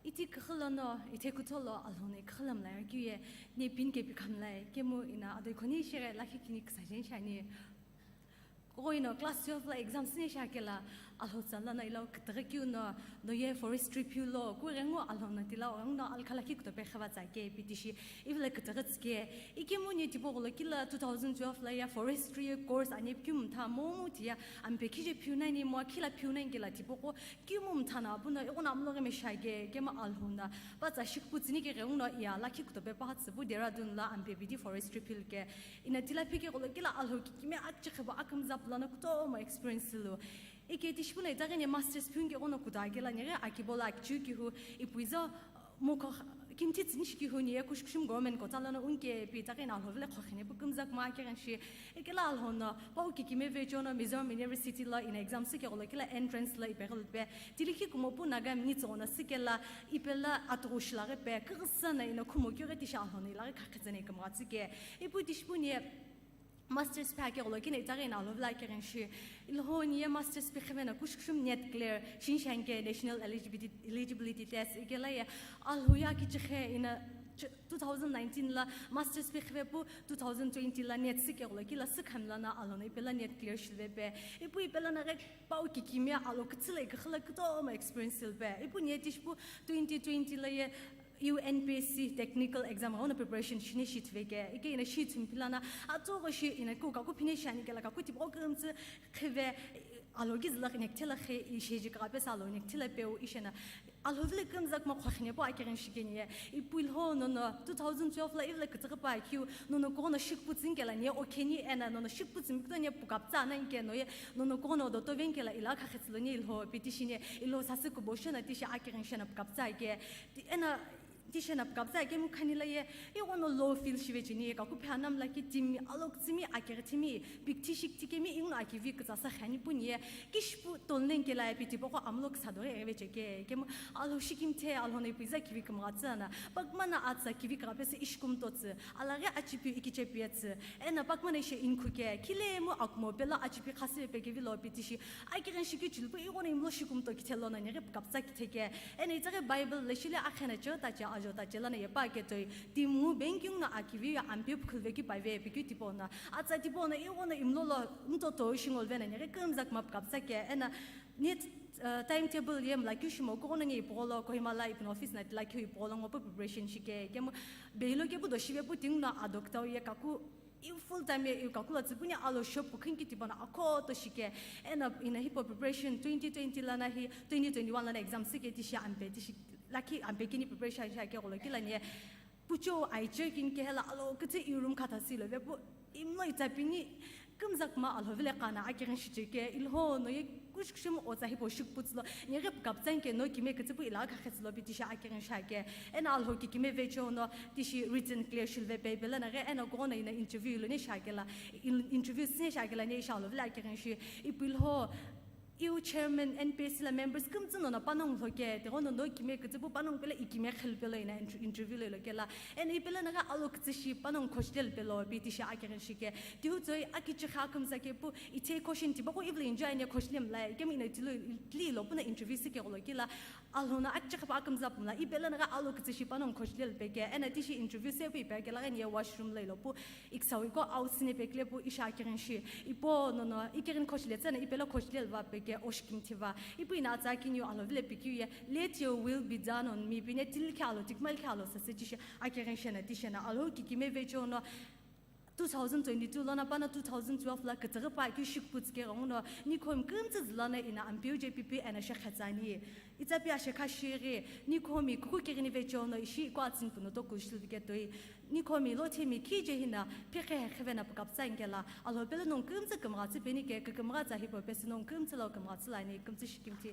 Iti küxü lono, ithe kutholo Alhou no iküxü lo mla ye keu ye, ni pini ke pikha mlai, kemu ina ado ikhoni shighe lakhi kini küsa jeni shiani. Kughenguno class twelve lo exam süni shikelo, Alhou tsala no ilo kütüghü keu no, no ye forestry phiu lo, kughengu Alhou no tilo, ghenguno alkha lakhi kutope kheva tsü ke pi tishi, ivilo kütüghü tsüke, ikemu ni tipaqo lo kilo two thousand twelve lo ye forestry course ani keu mtha momu tiye, ampe khije phiu nani mo khila phiu nani kelo tipaqo, kemu mtha no apuno, ighono amlo ghi mesha ke, kemu Alhou no, patsa shikipütsüni ke ghenguno iya lakhi kutope pa tsüpu Dehradun lo ampe bidi forestry phiu ke, ina tila phike gholo kilo Alhou kikimiye akichekhibo akümza pulono kutomo experience lu. Ike tishi puno itaghi ni masters phiu ke ghono kuta kelo nighi akibo lo akichiu kihu ipuizo mokho Kimthi tsüni shikihuni ye kushikushim government kota lono unke pi itaghi ina Alhou vile khokhine pu kümzak ma akeghenshi. Ikela Alhou no pau kikime vecho no Mizoram University lo ina exam sike gholo kila entrance lo ipe gholo pe. Tilikhi kumo pu Naga mini tsono sikela ipela atughu shilaghi pe. Kigisa na ina khumo kyo ghe tishi Alhou no ilaghi khakhitsene kümgha tsike. Ipu tishi pu ni ye masters pi ake gholo kina itaghi ina Alhou vile akeghenshi. Ilhou ni ye masters pi khivena kushikushim NET clear, shinshanke national eligibility, eligibility test ikela ye Alhou ye akichikhe ina ch-, two thousand nineteen la masters pi khive pu two thousand twenty la NET sike gholo kila sikhamla na Alhou no ipela NET clear shilve pe. Ipu ipela na ghe pau kikime alo kitsila ikakhala kutomo experience silpe. Ipu ni ye tishi pu twenty twenty la ye U N P S C technical exam ghono preparation shini shithiveke. Ike ina shithum pilana atogho shi ina ku kaku phine shani kela kaku tipo kümtsü khive Alhou gizila ine kithela khe isheji kapesa Alhou ine kithela peu ishena. Alhou vile kümzak ma khokhine pu akeghenshi keni ye. Ipu Ilhou nono two thousand twelve la ivile kitsüghi pa kiu nono kono shikpu tsünkela ni ye okheni ena nono shikpu tsünkito ni ye pukaptsa na inke no ye nono kono doto venkela ila khakhetsilo ni Ilhou pi tishi ni Ilhou sasü kubo shena tishi akeghenshi na pukaptsa ke. Ti-, ena tishi na pukaptsa kemu khani la ye, ighono low feel shive cheni ye, kaku phe anamla ki timi, alok tsimi, akeghi timi, pikthi shikthi kemi, ighono akivi kütsasa khani puni ye, kishipu tonlen kela ye, pi tipaqo amlo küsa doghi egheve cheke, kemu Alhou shikimthe, Alhou no ipuiza kivi kümghatsü na, pakmana atsa kivi kagapesü ishikumtotsü, alaghi achipiu ikichepietsü, ena pakmana ishe inkhuke, khilemu akumo pelo achipi khasüve pekevi lo pi tishi, akeghenshi kichulupu ighono imlo shikumto kithelo na nighi pukaptsa kitheke, Eno itaghi Bible lo shile akhena cheo tache ajo tache lono yepa ketoi, timu banking no akivi ye ampe phukhulve ki pave pikeu tipau no, atsa tipau no ighono imlo lo mtoto shingolve na nighi kümzak ma pukaptsa ke, eno ni, uh, timetable ye mlakeu shimo kughono ni ipugho lo Kohima la ipino office na tilakeu ipugho lo ngopu preparation shike, kemu beilo kepu do shive pu tingno adokitau ye kaku Iu full time ye iu kaku lo tsüpuni alo shop kukhinki tipau no akhoto shike. Eno ina hipau preparation twenty twenty lono hi twenty twenty-one lono exam sike tishi ampe tishi lakhi ampe kini preparation shi ake gholo kila ni ye. Pucho aicho kini kehela alo kütsü iu room khatha silo ve pu imlo itsa pini kümzak ma Alhou vile qana akeghenshi cheke Ilhou no ye kushikushim otsa hipau shikputsü lo nighi pukaptsa inke no kime kütsü pu ila khakhetsü lo pi tishi akeghenshi ake. Eno Alhou kikime vecho no tishi written clear shilve pe pelo na ghe eno kughono ina interview lo ni shakela, in-, interview sine shakela ni isha Alhou vile akeghenshi ipu Ilhou iu chairman N P S C la members kümtsü nono panongu lhoke, tighono no kime kütsü pu panongu pelo ikime khelu pelo ina inter-, interview lo ilo kela. Eno ipelo na ghe alo kütsü shi panongu khoshilelo pelo pi tishi akeghenshi ke. Tihu tsoi akichikha kümza ke pu ithe question tipaqo ivilo enjoy ane khoshile mla, ikemu ina tilo, tili ilo puna interview sike gholo kila. Alhou no akichikha pa kümza pumla, ipelo na ghe alo kütsü shi panongu khoshilelo peke, eno tishi interview se pu ipe kela ghe ni ye washroom lo ilo pu, iksawi ko au sine pekile pu isha akeghenshi, ipo nono, ikeghen khoshile tsena, ipelo khoshilelo va peke, oshkim thiva, ipu ina atsa kiniu Alhou vile pikeu ye, let your will be done on me, pine tili khe alo, tikmali khe alo, sase tishi, akeghenshi na tishi na, Alhou kikime vecho no, Two thousand twenty-two lono pano two thousand twelve la kütüghü pa keu shikuputsu ke ghenguno, nikhomi kümtsü zü lono ina Ampeu J P P eno shekhe tsüani. Itsa pi ashekha shighi, nikhomi kuku kighini vecho no ishi iko atsüni puno tokulu shiluvike toi. Nikhomi lothimi kije hina phekhe hekhivena pukaptsa inkela, Alhou pelo nongu kümtsü kümghatsü peni ke, kükümgha tsa hipau pesü nongu kümtsü lo kümghatsü lani, kümtsü shikimthi.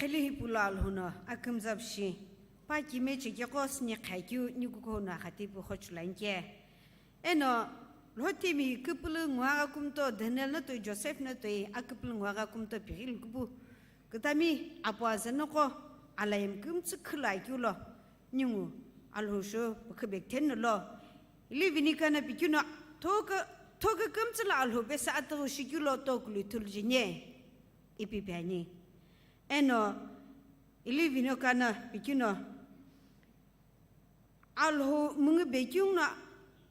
Iqhili hipau lo Alhou no akümza pu shi, pa kime cheke qo süni khakeu ni kukuhou no akhati pu hochula inke. Eno Lhothimi küpülü nguagha kumto Daniel no toi Joseph no toi aküpülü nguagha kumto pighi lükupu kütami apu azü noqo alayem kümtsü khülu akeu lo. Ningu Alhou shou pükhu bekthenu lo, ili vinika no pikeu no, thoka, thoka kümtsü lo Alhou pesü atüghü shikeu lo tokulu ithulu jeni, ipi pi ani. Eno ili vinika no pikeu no, Alhou müngu bekeu no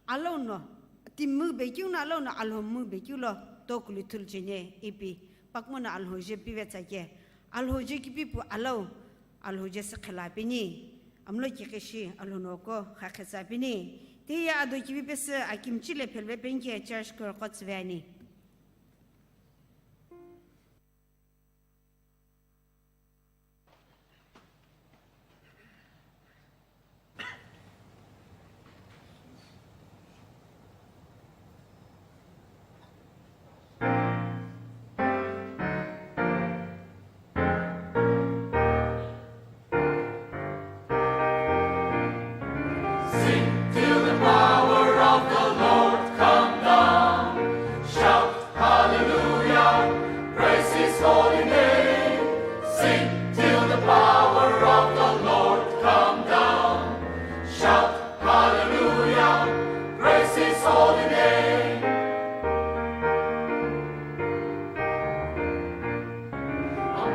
alou no, timi müngu bekeu no alou no Alhou müngu bekeu lo tokulu ithulu jeni, ipi pakmo no Alhou je pive tsake, Alhou je kipipu alou. Alhou je sükhela peni, amlo kikishi Alhou noko khakhetsa peni. Tiye ado kivi pesü akimchi le phelve penke church choir qo tsüve ani.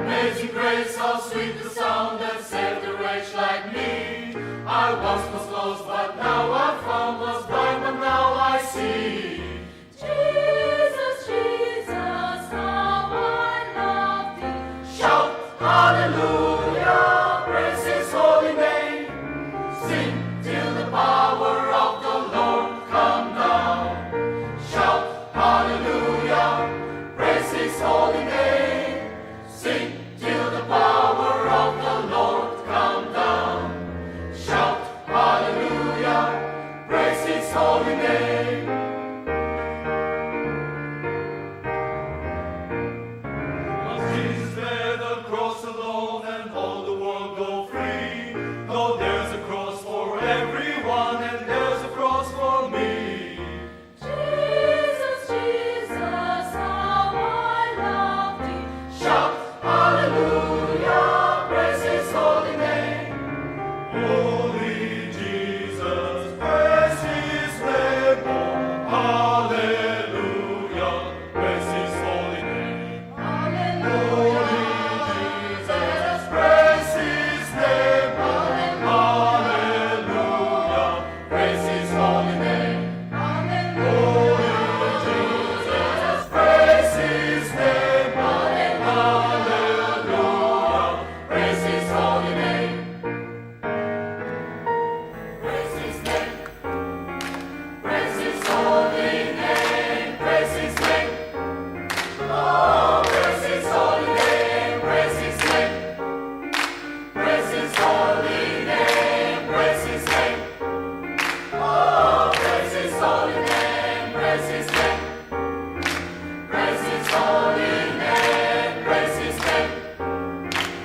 Amazing grace, how sweet the sound that saved a wretch like me. I once was lost, but now I'm found, was blind, but now I see. Jesus, Jesus, how I love thee. Shout hallelujah, praise his holy name. Sing till the power of the Lord come down. Shout hallelujah, praise his holy name. Sing till the power of the Lord come down. Shout hallelujah, praise his holy name. Was Jesus bear the cross alone and all the world go free? No, there's a cross for everyone and there's a cross for me. Jesus, Jesus, how I love thee. Shout hallelujah, praise his holy name. Holy Jesus, praise his name. Oh, hallelujah, praise his holy name. Hallelujah, Jesus, praise his name. Hallelujah, praise his holy name. Hallelujah, Jesus, praise his name. Hallelujah, praise his holy name. Praise his name. Praise his holy name. Praise his name. Oh, praise his holy name. Praise his name. Praise his holy name, praise his name. Oh, praise his holy name, praise his name. Praise his holy name, praise his name.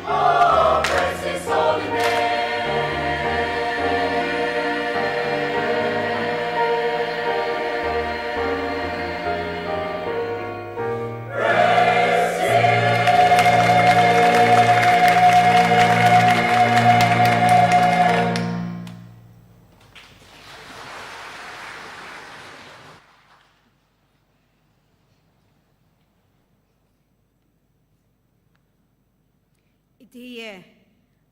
Oh, praise his holy name. Itiye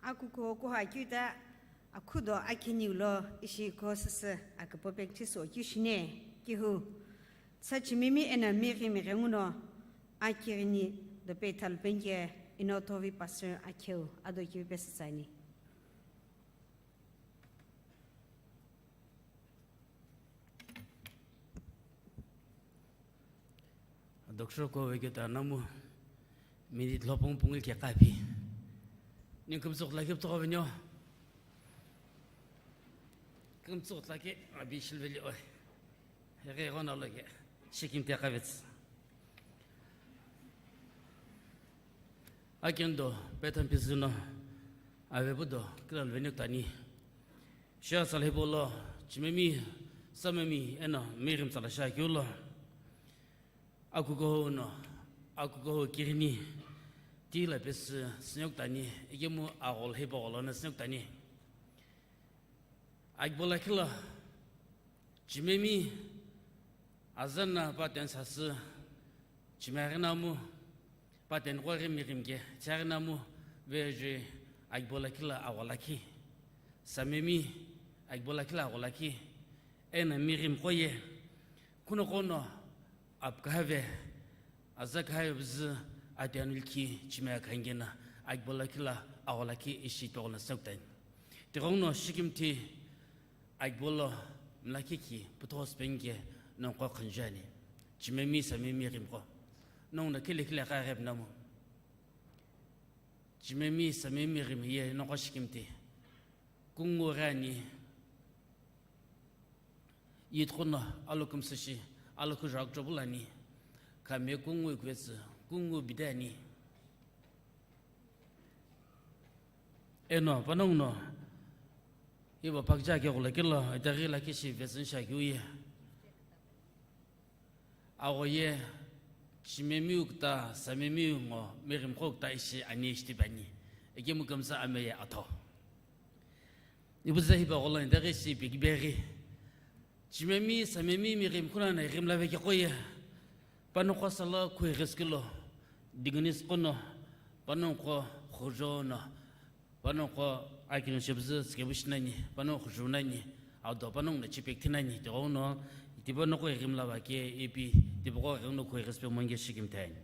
akuko kuha kyuta akhudo akhiniu lo ishi ko sisi akupo practice o kyushine kihu. Sachimimi ena miri miri nguno akirini dope thalupengye ino tovi pastor akheu ado kiu pesitsani. Doctor ko veketa namu minute lopong pungil ke kapi. Ni kumsuk lagi ptoko venyo. Kumsuk lagi abi shilveli oi. Hege gona loge. Shikim te kavets. Akendo petan pisuno avebudo kilal venyo tani. Shia salhipolo chimemi samemi eno mirim salasha kiulo. Akukoho uno akukoho kirini tila pesi sinyok tani ikemu agol hipo golo na sinyok tani. Akbola kila chimemi azana paten sasi chimaginamu. Paten qo ghimi ghimke, chaghi namu veji aghibo lakhi la aghua lakhi. Samemi aghibo lakhi la aghua lakhi. Ena mighim qo ye, kuno qono apkahave, aza kahave bzü ati anu likhi chimi akhangena, aghibo lakhi la aghua lakhi ishi togna soktan. Tighongno shikimthi, Aghibo lo mlakhi ki puthos pengike nongu qo khunjuani. Chimemi samemi ghimqo. Nongu no khile khile qa ghep namu. Chimemi samemi ghim ye nongu qo shikimthi. Kungu ghani. Yitqono alo kumsushi, alo kujak chobulani. Kame kungu ikwetsu, kungu bidani. Eno, panongu no, iba pakja ke ghula kilo, itaghi lakhi shi vesin sha kiu ye. Agho ye, chimemiu kta, samemiu ngo, mighim qo kta ishi ani ishi tibani. Eke mukamsa ame ye atho. Ibu ze hiba gholo, itaghi shi bigiberi. Chimemi, samemi, mighim khuna na ighim lave ke qoye. Pano qo sala khui riskilo. Dignis qono. Panongu qo khujo no, panongu qo akini shepüzü tsükepu shi nani, panongu khuju nani, ado panongu no chipekthi nani, tighenguno, tipa noqo ighimla va ke, ipi, tipa qo ighimno khuighisipe monge shikimthani.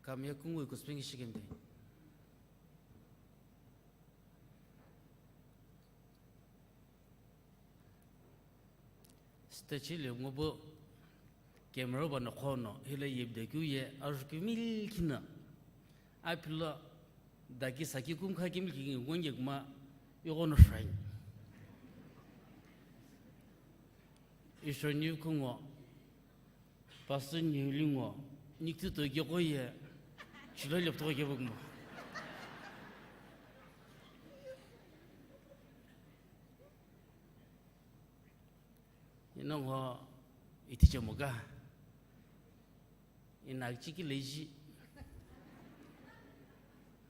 Kamiye kungui kuspingi shikimde. Stage le ngobo camera ba no khono hile yebde keu ye arju keu milkhina. Apilo daki saki kumkha kimilkhi ngonge kuma ighono shrine. Isho niu kungo, pastor niu lingo, niktu to geko ye, chilo lepto gebo kuma. Ino ngo itiche moga. Ina chiki leji.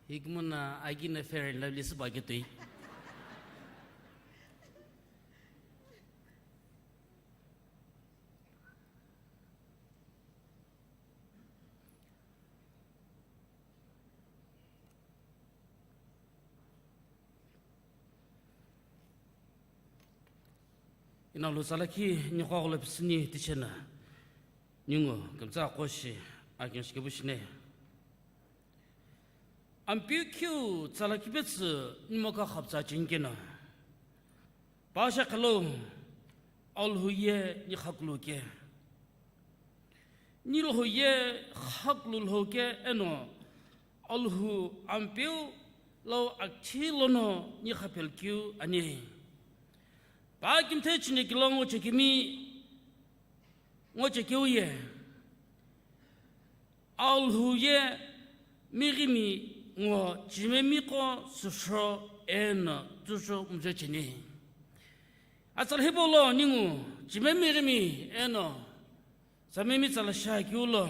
Hikmuna agina Fair and Lovely süba ke tui. Ina lo tsala khi niqo aghulo pisüni tichena, ningu kümtsa aqo shi akeng shikepu shine. Ampeu khiu tsala khipetsü nimoka khaptsa cheni keno. Pasha khalo, Alhou ye ni khakulu ke. Ni Alhou ye khakulu lho ke eno, Alhou Ampeu lo akthi lono ni khapel keu ani. Pa kimthe chini kilo ngo chekimi, ngo chekeu ye. Alhou ye mighimi ngo chimemi qo süsho eno tüsho mzhe cheni. Atsala hipau lo ningu chimemi mighimi eno samemi tsala shakeu lo.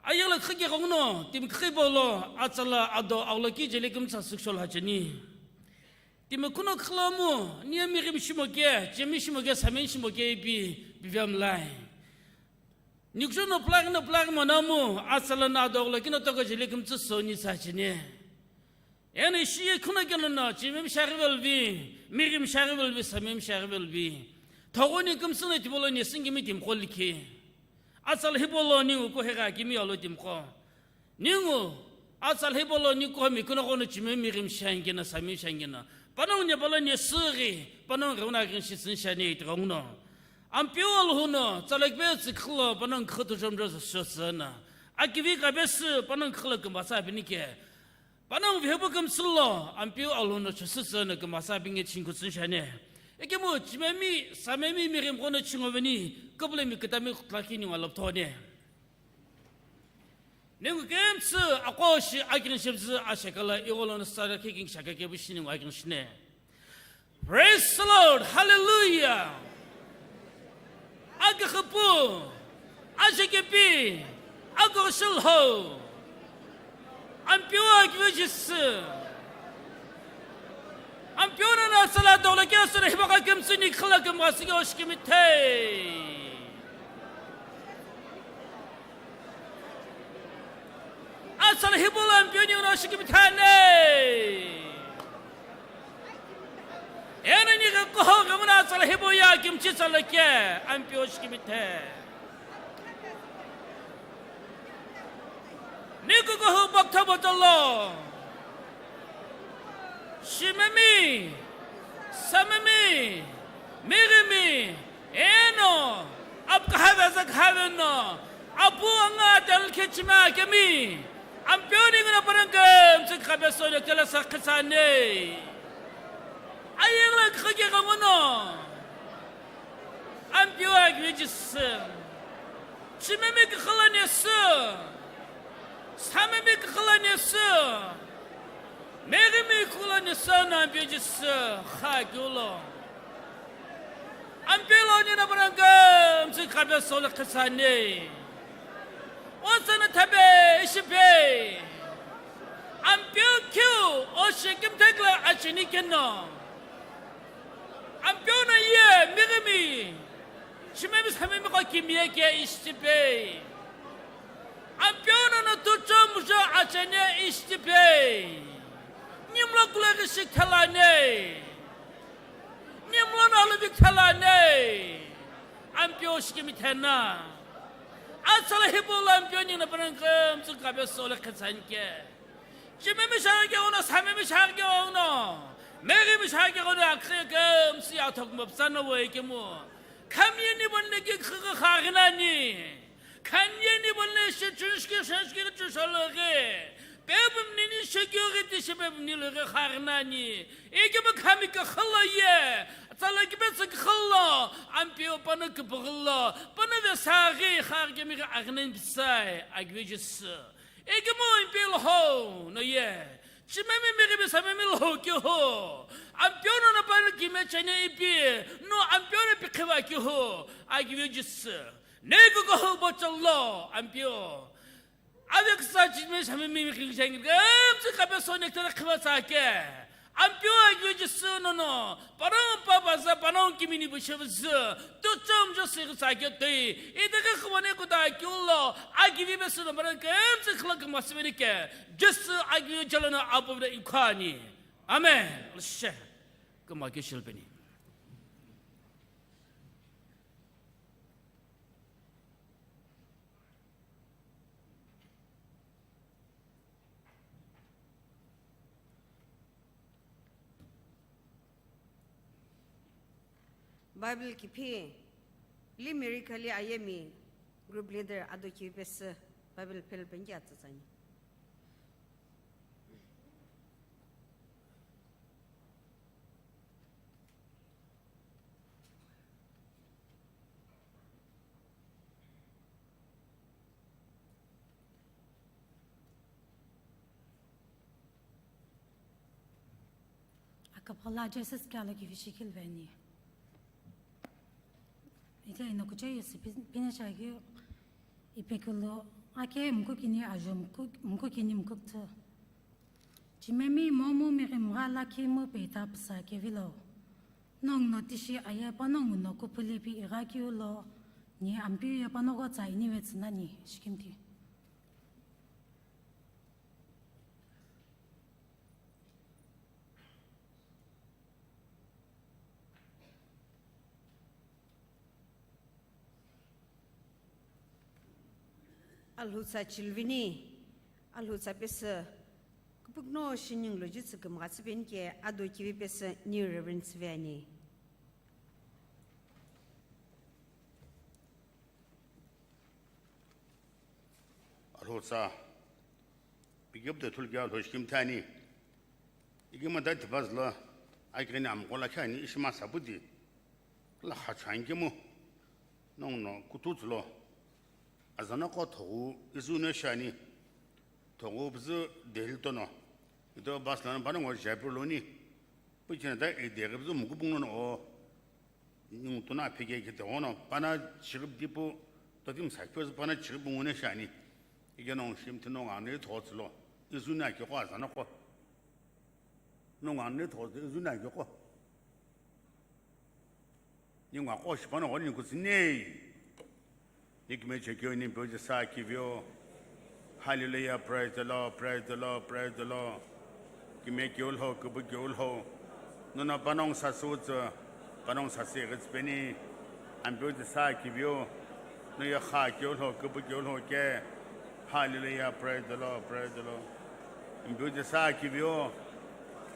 Ayeghi lo khike ghenguno timi khipau lo atsala ado agholo ki jeli kümtsa süksho lha cheni. Timi kuno khilo mu, niye mighimi shimo ke, chimemi shimo ke, samemi shimo ke ipi, pivemlai. Nikjo no plaghi no plaghi monamu, atsala no adoghulo kino toko jeli kümtsü soni sa cheni. Eno ishi ye khuno keno no, chimemi shaghi velvi, mighimi shaghi velvi, samemi shaghi velvi. Thoguni kümtsü no tipolo nesingimi timqo likhi. Atsala hipau lo ningu kuhegha kimi alo timqo. Ningu, atsala hipau lo ni kuhami kuno ghono chimemi mighimi shangina, samemi shangina. Panongu nepalo nesüghi, panongu gheuna ghenshi tsüni shani iti ghenguno. Ampeu Alhou no, tsala kipetsü khilo, panongu khütu jomjo sosü na. Akivi kapesü, panongu khilo kümbatsa apini ke. Panongu vihepu kümtsü lo, Ampeu Alhou no chosü tsü na kümbatsa apinge chinku tsüni shani. Ekemu chimemi, samemi mighimi ghono chingo veni, kupulemi kitami khutlakhi ningu alapthone. Ningu kümtsü aqo shi akeng shepüzü ashekala igholonu sara kicking shaka kepu shi ningu akeng shine. Praise the Lord. Hallelujah. Akighipu, ashekepi, akoshulho. Ampeu akivi Jisü. Ampeu nana atsala doghulo ke asüna hipaka kümtsü ni khala kümgha sigi oshikimithei. Atsala hipau lo Ampeu ninguno oshikimithani. Eno ni ghenguno atsala hipau ye akimchi tsala ke Ampeu oshikimithei. Ni kukuhu bokutho botolo. Chimemi, samemi, mighimi, eno, apkahave zakhave no, apu anga tel khechima kemi, Ampeu ninguno parang kümtsü khapesu no tela sakhitsane. Ayeghi lo khike ghenguno. Ampeu akivi Jisü. Chimemi kükhala nesü, samemi kükhala nesü, meghimi kükhala nesü no Ampeu Jisü kha keu lo. Ampeu lo ningu no panongu kümtsü khape solo khitsani. Osana thape ishi pe. Ampeu keu o shikimthekla acheni keno. Ampeu no ye meghimi. Chimemi samemi qo kimiye ke ishi pe. Ampeu no no tucho mujo acheni ishi pe. Nimlo kula ghi shikithalani. Nimlo no alu vikithalani. Ampeu shikimithena. Atsala hipau lo Ampeu ningu no panongu kümtsü khape solo khitsani ke. Chimemi shaghi ke uno, samemi shaghi ke uno, meghimi shaghi ke uno, akhe kümtsü ya thokmo pütsano we kemu. Khami ni bonle ki khigha khaghi nani. Khanye ni bonle shi chunshki shanshki chushalo ghi. Pebum nini shikyo ghi tishi pebum nilo ghi khaghi nani. Ikemu khami kükhala ye. Tsala kipe tsü kükhala. Ampeu pano kipaghala. Pano ve saghi khaghi kemi ghi aghi nani pütsai. Agivi Jisü. Ikemu Ampeu lo ho no ye. Chimemi meghimi samemi lo ho keu ho. Ampeu no no pano kimiye cheni ipi. No Ampeu no pikhiva keu ho. Agivi Jisü. Neko ko ho bocholo, Ampeu. Ave ksa chimemi samemi meghimi shaghi kümtsü khape solo nekthana khiva tsake. Ampeu Agivi Jisü no no, panongu pa baza, panongu kimini bushevzü, tuchom jo sighi tsake toi, ideghi khivane kuta keu lo, Agivi Jisü no panongu kümtsü khla kümsü veni ke, Jisü Agivi jalo no apu vide ikhani. Amen. Lishe. Kümake shilpeni. Bible kiphi li America li ayemi group leader Ado Kivi pesü Bible phel penki atsütsani. Akapala Jesus kalo kivi shikilveni. Ita ino kucha yesi pin-, pina shaghi ipekulu ake mkukini ajo mkuk-, mkukini mkuktu. Chimemi momu mighimgha lakhi mu peita püsa kevilo. Nongu no tishi aye panongu no kupulipi igha keu lo, ni Ampeu ye panongu tsa inive tsü nani, shikimthi. Alhutsa chilvini, alhutsa pesü, kupukno shining lo jitsü kümgha tsüpeni ke Ado Kivi pesü New Reverend tsüve ani. Alhutsa, pikipte thulki alhoshi kimthani. Ikima dati bazla, aikini amkola khani ishima saputi. La khachangimo. Nongu no kututulo. Azana ko thogu izu ne shani. Thogu bzu Delhi tono. Ito bus lana bana ngo Jaipur loni. Puchina da ideghi bzu mukubung no o. Nung tuna phege kete ono pana chigip dipu totim sakpes pana chigip ngune shani. Ige nong shim tino ngani thotslo. Izuna ke ko azana ko. Nong ngani thotslo izuna ke ko. Ningu aqo shipano ghoni kutsini. Nikime chekyo ni Ampeu Jisü kivio. Hallelujah, praise the Lord, praise the Lord, praise the Lord. Kime kyo lho, kubu kyo lho. Nono panongu sasü tsü, panongu sasü ghitsü peni. Ampeu Jisü kivio. No ye kha kyo lho, kubu kyo lho ke. Hallelujah, praise the Lord, praise the Lord. Ampeu Jisü kivio.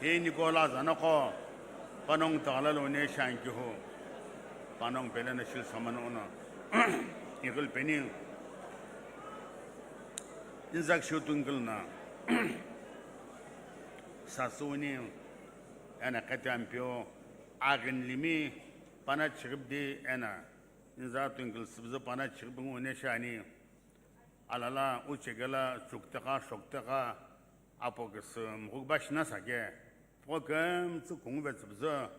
He Nicola zanako. Panongu taghala lo ne shankihu. Panongu pele na shil samano ono. Ighil peni. Inzak shooting kil na. Sasuni. Ena kati Ampeu. Agin limi. Pana chiribdi ena. Niza twinkle süpüzü pana chighipungu ne shiani. Alala uchekela chuktegha shoktegha apo kesü mghuba shina sake. Pho kemtsü kungube tsüpüzü.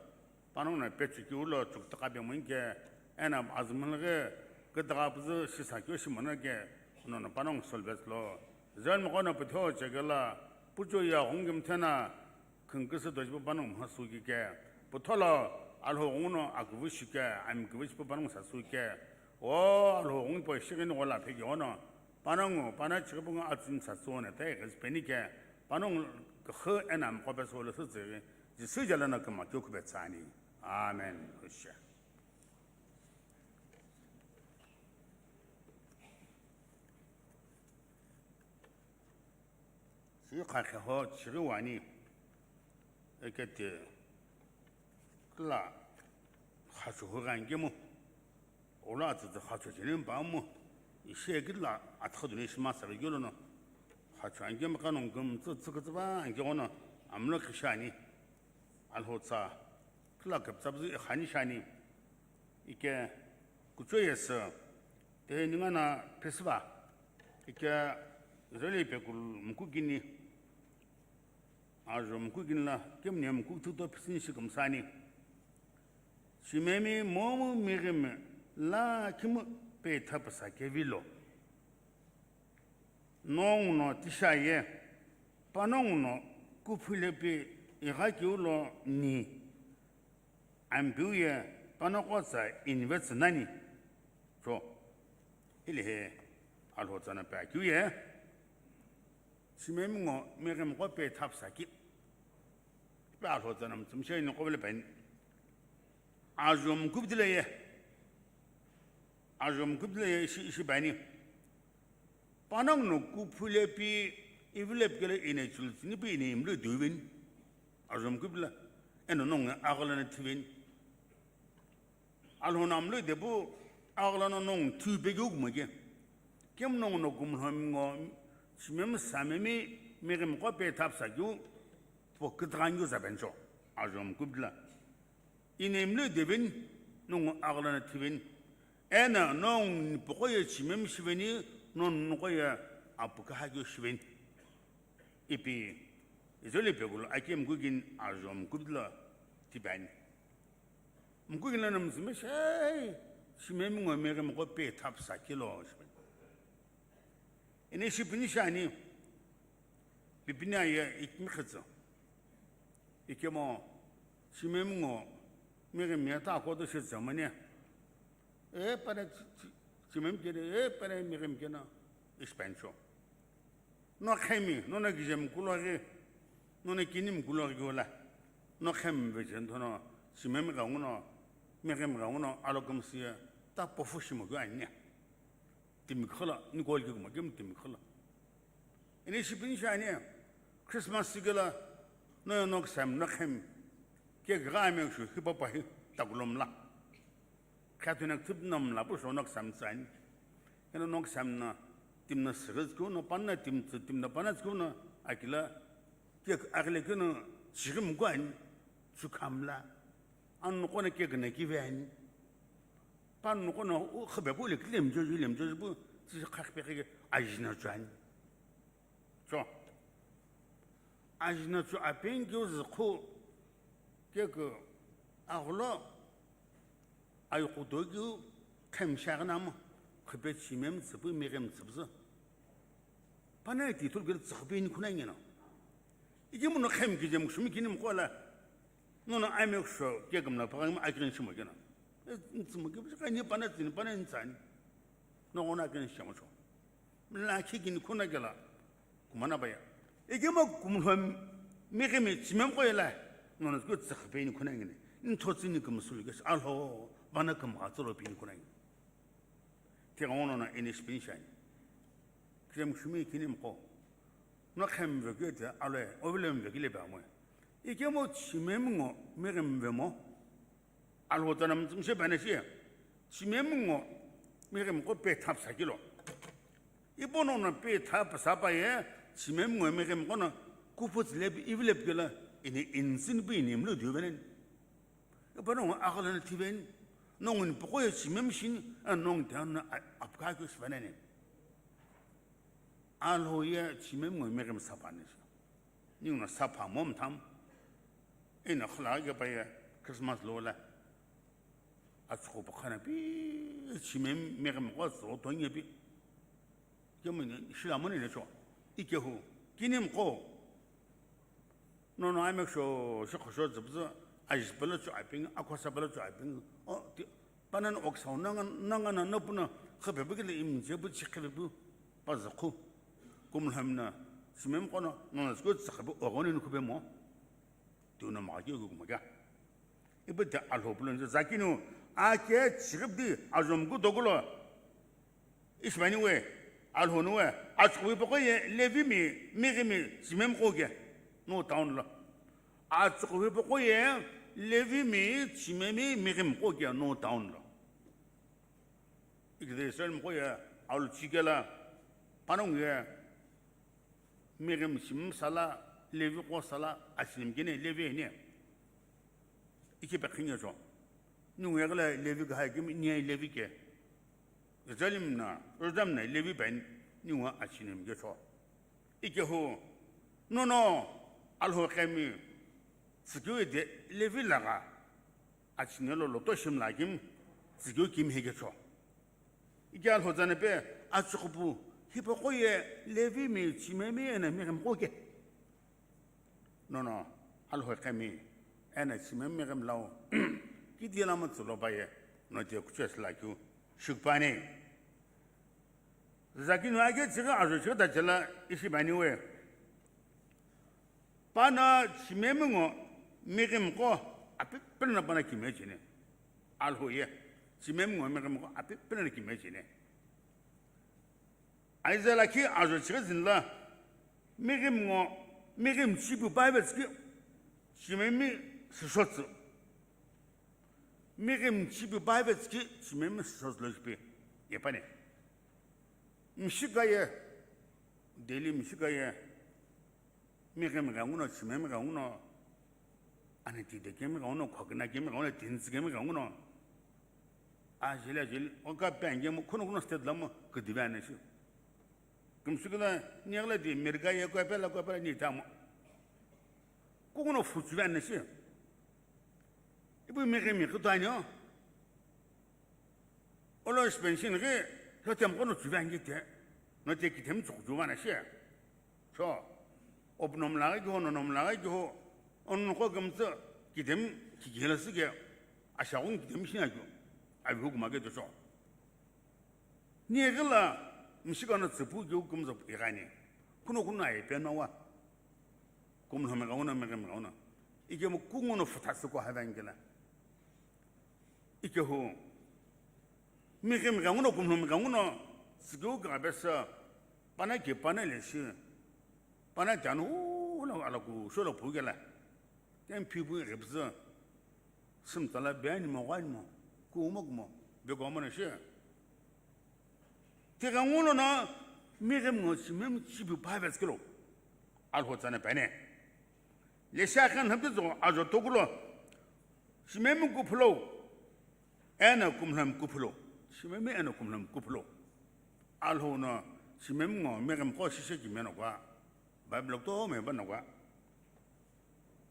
Panongu no pechuki ulo chuktegha bemunike. Ena azumhulghi kudagha püzü shisa kyo shimono ke. Nono panongu solbes lo. Zen mokono pütho chekela pucho ya ghungi mthena. Khungküsü dojipu panongu mha sukike, putholo Alhou ghungu no aküvü shike, ami küvü shipu panongu sa sukike. O Alhou ghungu po shighini ghola pheki ono, panongu, pana chighipungu atsüni sa suone, ta ighisi penike, panongu küxü ena mqo pesu lo sütsüghi, Jisü jala no küma kyo khupetsani. Amen. Husha. Shi khakhe ho chighi wani, ekete kila khachuhu ghangimu, ula atsütsü khachu chini bamu, ishi ekila athakha duni shima sabe gyolono, khachu angimu kanong kümtsü tsükütsüba angigono amlo kishani. Alhou tsa kila keptsabzü ikhani shani. Ike kucho yesü te ninga na phesiva. Ike Israeli pekul mkukini, ajo mkukini la kemne mkuk thuto phisini shi kümsani. Shimemi momu mighimi la kimu pe thapsa kevilo. Nongu no tisha ye, panongu no kuphulepi igha kiu lo ni, ampiu ye panoko tsa inivetsü nani. Cho, hili he Alhou tsa no pe akeu ye, shimemi ngo mighimi qo pe thapsa ki. Pe Alhou tsa no mtsumshe ni qo vele pen. Ajo mkubdile ye. Ajo mkubdile ye ishi, ishi bani. Panongu no kuphulepi, ivilepi kele ine chultsinipi ine imlo duven. Ajo mkubdile, eno nongu aghalana thiven. Alhou no amlo depu aghalana nongu thiu pegeu kumake. Kemu nongu no kumlhomi ngo, shimemi samemi, mighimi qo pe thapsa keu, po kutghangiu zabencho. Ajo mkubdile. Ine imlo deven, nongu aghalana thiven. Ena nongu nipuqo ye chimemi shiveni, nongu nuqo ye apuka hakeu shiveni. Ipi Israeli pekul aki mkukini ajo mkubdile tipani. Mkukini lana mzumbe shai, shimemi ngo mighimi qo pe thapsa kilo shiveni. Ine shipini shani, pipini aye ikmi khitsa. Ikemo, shimemi ngo, mighimi ta kodo shi zamani. E, pana chi-, chi-, shimemi kene, e, pana mighimi kena, ispancho. No khemi, no na gije mkuloghi, no na kini mkuloghi gola. No khemi vejen thono, shimemi ga nguno, mighimi ga nguno, alokum siya, ta pofu shimo go anya. Timi khala, ni kol ki kuma, kim timi khala. Ini shipin shani, Christmas sigala, no no ksam no khem. Ke gra me shu hipa pa hi takulom la. Khatuna tip nam la pu sho no ksam tsan. Eno no ksam na, tim na sigas ko no pan na tim tsu, tim na pan na tsu no akila, ke agle ko no sirim ko an, su kam la. An no ko na ke na ki ven. Pano kono u khebe pu le klem jo ju lem jo ju pu tsi khakh pe ke ajina chuan. Cho. Ajina chu apen keu zü khu ke ke agholo ayi kuto keu khem shagna mo khipe chimem tsüpu meghem tsüpzü. Pana ti thul gel tsükhpe ni khuna ngena. Iki muno khem ki jem shumi kini mkola. Nono aimekisho kekümla paghi mu akirin shimo kena. E, ntsümo ke bishaka ni pana tsini pana ntsani. No gona akirin shimo cho. Mla khikini khuna kela. Kumana baya. Eke ma kumlhom mekemi chimem koyela. Nono sku tsakh pe ni khuna ngene. Ntho tsini kümsulu ke alho bana küm ga tsolo pe ni khuna ngene. Tighenguno na inish pinshani. Khrem shumi kini mqo. No khem vekete aloe, ovilem vekile ba moe. Ikemo chimem ngo, meghem vemo. Alho tanam tsumshe bane shi. Chimem ngo, meghem ko pe thap sakilo. Ipono na pe thap sapa ye, chimem ngo meghem ko na kuput lep, ivilep kela, ini insin bi ini mlu duvenen. Ipono ngo akala na tiven. Nongu nipuqo ye chimemi shini, eno nongu tano a-, apukha keu shipanani. Alhou ye chimemi ngo mighimi sapha ani shi. Ninguno sapha mo mthamu. Eno khulaghi kepa ye Christmas lo la. Atsüqhüpu khana pi chimemi mighimiqo tsügho tongu ye pi. Kemu ni shila moni ne cho. Ikehu, kinimiqo. Nono ameküsho, shi khosho züpüzü, aji pelo cho apingi, akhosa pelo cho apingi. O, ti, panani okisau nanga, nanga na nopuno, khepepu kile imje pu chi khepepu, pazakhu. Kumlhamna, chimemiqo no, nono züko tsakhepu, ogoni ni khupemo. Tiuno maki oku kumaka. Ipu ti Alhou pulo nje zakinu, ake chighipu di, ajomiku tokulo. Ishi paniwe, Alhou nuwe, atsüqhü hipaqo ye Levimi mighimi chimemiqo ke, no town lo. Atsüqhü hipaqo ye Levimi chimemi mighimiqo ke, no town lo. Ikide Israelmiqo ye, alu chikela, panongu ye, mighimi chimemi sala, Leviqo sala, achinemi kene, Levi ene. Ikipe khinge cho. Ningu yaghi la Levi kahai kimi, niye Levi ke. Israelimi na, Juda mi na Levi pen, ningu achinemi ke cho. Ikehu, nono, Alhou kemi, tsükeu de Levi lagha, achinelo loto shimi la kimi, tsükeu kimi heke cho. Ike Alhou tsana pe, atsüqhüpu, hipaqo ye Levimi chimemi eno mighimiqo ke. Nono, Alhou kemi, eno chimemi mighimi lau, kidi lama tsülo paye, no te kuchesü lakeu, shukpani. Zakinu ake chighi ajo chighi tachela ishi paniwe. Pano chimemi ngo mighimiqo apipilana pano kimiye cheni. Alhou ye, chimemi ngo mighimiqo apipilana kimiye cheni. Isaiah lakhi ajo chighi zini la, mighimi ngo, mighimi chipu paivetski, chimemi sishotsü. Mighimi chipu paivetski, chimemi sishotsü lo chipi, yepani. Mshika ye, Delhi mshika ye, mighimi ghenguno, chimemi ghenguno, ani tide kemi ghenguno, khokina kemi ghenguno, tintsü kemi ghenguno. Ajili, ajili, oka pengemu, kuno, kuno state lamo, kidive anashi. Kumshikina, niyagla di, America ye, kwa pela, kwa pela, ni tamo. Kukuno fuchive anashi. Ipu mighimi kutuanyo. Olo suspension ghi, lo temqo no chuve angi te, no te kithemi chukuchuva na shi. So, opu no mlaghi kiho, nono mlaghi kiho, ono noko kemtsü kithemi kikila sike, ashagun kithemi shina kyo, avi hukuma ke to so. Ni egila, mshika no tsupu kyo kumzo igani, kuno kuno ai pe no wa. Kumlhomi gauno, mighimi gauno. Ikemu kunguno futa suko havangila. Ikehu, mighimi ghenguno, kumlhomi ghenguno, tsükeu kaghi pesü, pana ke pana leshi, pana tano ula alaku shola pukela, kemphi pu ghipüzü, sümtsala beani mo, ghani mo, kumo kumo, begoma na shi. Tighenguno na, mighimi ngo chimemi chipu pavetsükelo, Alhou tsana pene. Leshi akhan hapti zo ajo tokulo, chimemi kuphulo, eno kumlhomi kuphulo, chimemi eno kumlhomi kuphulo. Alhou no chimemi ngo mighimi qo shishe kime no kwa, Bible kutomo ye pa no kwa.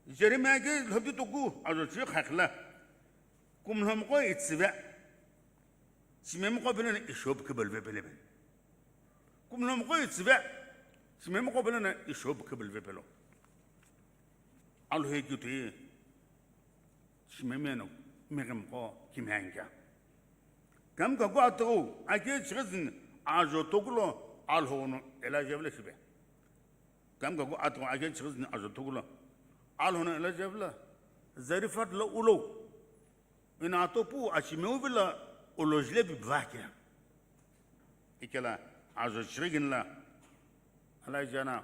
Jeremiah ke hapti toku ajo chi khakhila, kumlhomi qo itsüve, chimemi qo pele no ishopu kibelve pele pele. Kumlhomi qo itsüve, chimemi qo pele no ishopu kibelve pelo. Alhou ye kutoi, chimemi eno mighimi qo kimiye angia. Kemkaku atughu, ake chighi zini ajo tokulo Alhou no Elijah vilo shipe. Kemkaku atughu, ake chighi zini ajo tokulo Alhou no Elijah vilo, Zarephath lo ulo. Ino atopu achimeu vilo ulo jile bibi vake. Ikela ajo chighi kinila, Elijah na,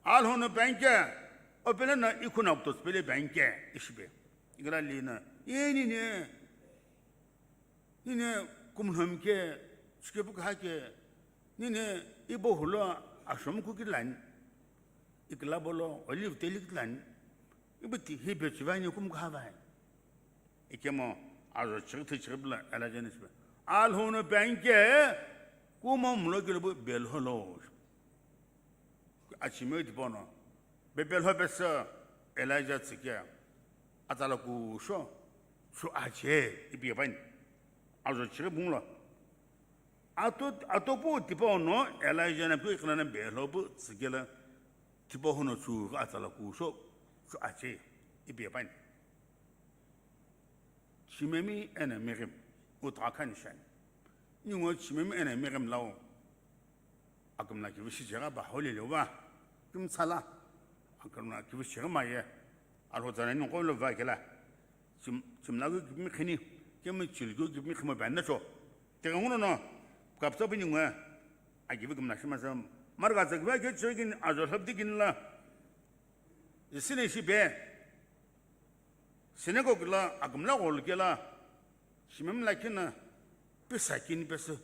Alhou no penke, opele no ikhu no kutotsü pele penke, ishipe. Ikela lino, ye nini, nini kumlhomi ke, chikepu kaha ke, nini ibo hulo ashom kukilani, ikela bolo olive teli kilani, ibo ti hipe chivani kum kaha vai. Ikemu Ajo chighi thichighi pilo Elijah no shipe. Alhou no pe ani ke, kumo mlo kelo pu belho lo. Achimeo tipau no, bebelho pesü Elijah tsike, atsala kusho, sho ache, ipi epani. Ajo chighi punglo. Ato, atopu tipau no Elijah no pu iqhina na belho pu tsike la, tipau no sho atsala kusho, sho ache, ipi epani. Chimemi eno mighim, utha khani shani. Ningu chimemi eno mighim lau. Akümla kivishi chegha pa holi lo va. Kimtsala. Akümla kivishi chegha ma ye. Alhou tsana ningu lo va kela. Chim, chimla ku kimi khini. Kimi chil ku kimi khimo pa na cho. Tega nguno no. Kapsa bini ngwe. Akivi kimla shima sa. Marga tsa kivi ke chegin ajo lhap dikin la. Isine shi be. Synagogue la akümla gholo kela, chimemi lakhi no pisa kini pesü,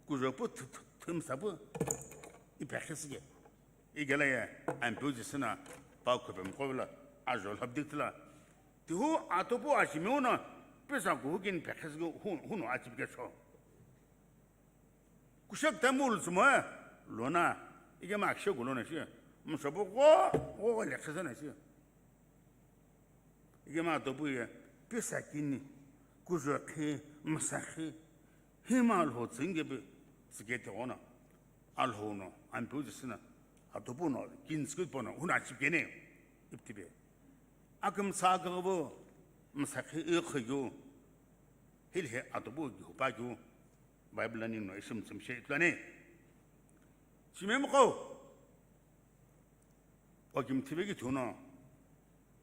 kujo pu th-, th-, thümsa pu ipi akhisike. Ikela ye Ampeu Jisü no pa khupemqo la ajo lhap dikitila. Tihu atopu achimeo no pisa kuhu kini pe akhisike hu-, huno achipi kecho. Kushek tamu ulsumo lona, ikema akishe kulona shi, mshopo gho, gho, gho lekhesena shi. Ikema atopu ye, pisa kini, kujo khi, msa khi, hima Alhou tsüngkepe, tsike te gona, Alhou no, Ampeu Jisü no, atopu no, kini tsike pono, huna chipkene, iptipe. Akümtsa akagabo, msa khi, ikhi kyu, hilhe atopu kyu, pa kyu, Bible la ningu no ishi mtsümshe ithulu ani. Chimemi qo. Akimthive kithu no.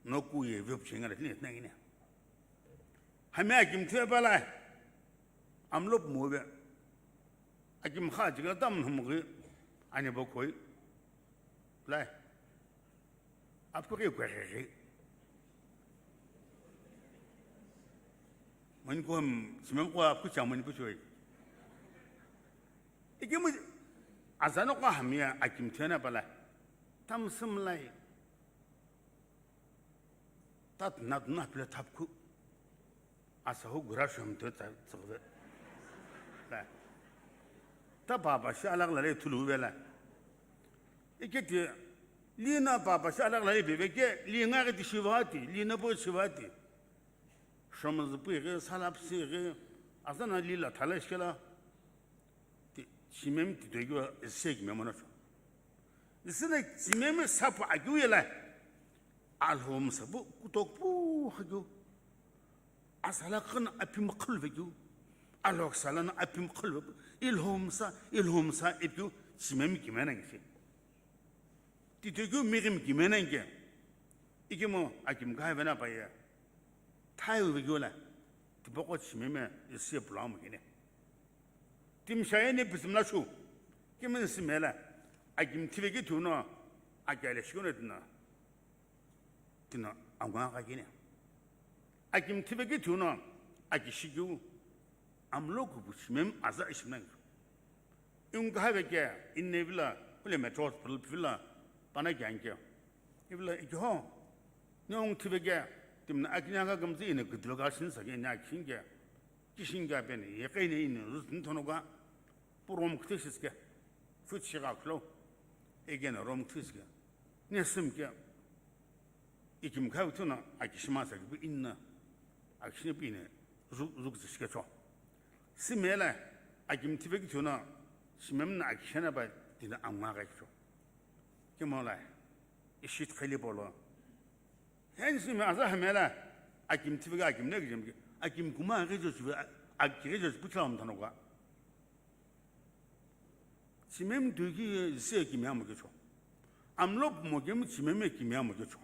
No ku ye vep chinga la tini tna ine. Hami akimthive pala. Amlop move. Akimkha chikla tam nhumghi. Ani bo khoi. Lai. Apkughi kwegheghi. Mani ko chimemi qo apku cha mani puchoi. Ikemu azano qo hamia akimthena pala. Tamsümlai. Tat nat na pile thapku. Asahu gura shomte ta tsogve. La. Ta papa shi alak lale thulu vela. Iketi li na papa shi alak lale beveke, li nga ke ti shivati, li na po shivati. Shomaz pui ge, salap si ge, asana li la thala shkela. Ti, chimemi ti toikiwa, isi kimemi no cho. Isi na chimemi sapu akiu yela. Alhou msa pu, kutok pu hakiu. Asala khana aphi mkhul vekiu. Alhou sala na aphi mkhul vekiu. Ilhou msa, ilhou msa ipiu, chimemi kimena ngishi. Titokeu mighim kimena nge. Ikemu akimkha vena paye. Thayu vekeu la. Tipaqo chimemi isi pulau mukene. Timshaye ne pisimla shu. Kimeni simela. Akimthive kithu no. Akele shikune tino. Tino angwa kakine. Akimthive kithu no. Akishikiu. Amlo kupu chimemi aza ishimna nge. Ingu kahave ke, inne vila, hule metros pil-, pila, pana kyanke. Ivila ikiho, ne ungu thive ke, timna akinya ka gamzi ine kidilo ka shin sa ke, ine akishin ke, kishin ke apene, ye ke ine ine, rus ni thono ka, pu rom kte shiske, fut shi ka klo, ege na rom kte shiske, ne sim ke, Ikimkha vekeu no akishima sa kipu inna, akishina pu ine, zu-, zuk zishikecho. Simela, akimthive kithu no, simemna akishina pa tina angwa gha kicho. Kimola, ishit khali polo. Hen sime aza hamela, akimthive ka akimne kijam ki, akim kuma gha kicho chive, a-, aki gha kicho puchla mthano kwa. Chimemi tuki isi kimiya mo kecho. Amlop mo kemi chimemi kimiya mo kecho.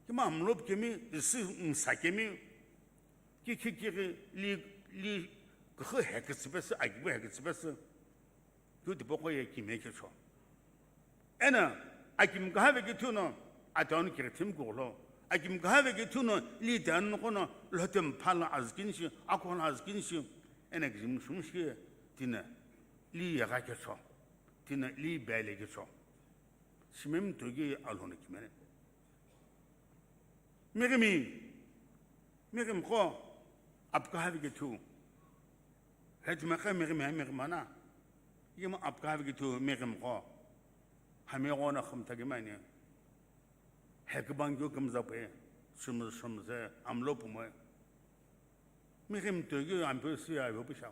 Kima amlop kemi isi msa kemi ki, ki, ki, ki, li, li, khe he ke tsipesi, akibu he ke tsipesi. Kyu tipaqo ye kimiya kecho. Ena, akimkha vekeu no, atanu kiri thim kulo. Akimkha vekeu no, li tanu kono, lotem phala azkin shi, akon azkin shi. Ena kijim shum shi, tina, li yaga kecho. Tina, li bele kecho. Simem togi alhono kimene. Mighimi, mighim qo, Apukha vekethu. Hethime khe mighimi, mighimi na. Yima apukha vekethu mighimi qo. Hami ghono khumta kimani. Hekibang kyo kimza pe. Shum, shumze, amlo pumoe. Mighimi toikeu ampeu si ayo pisha.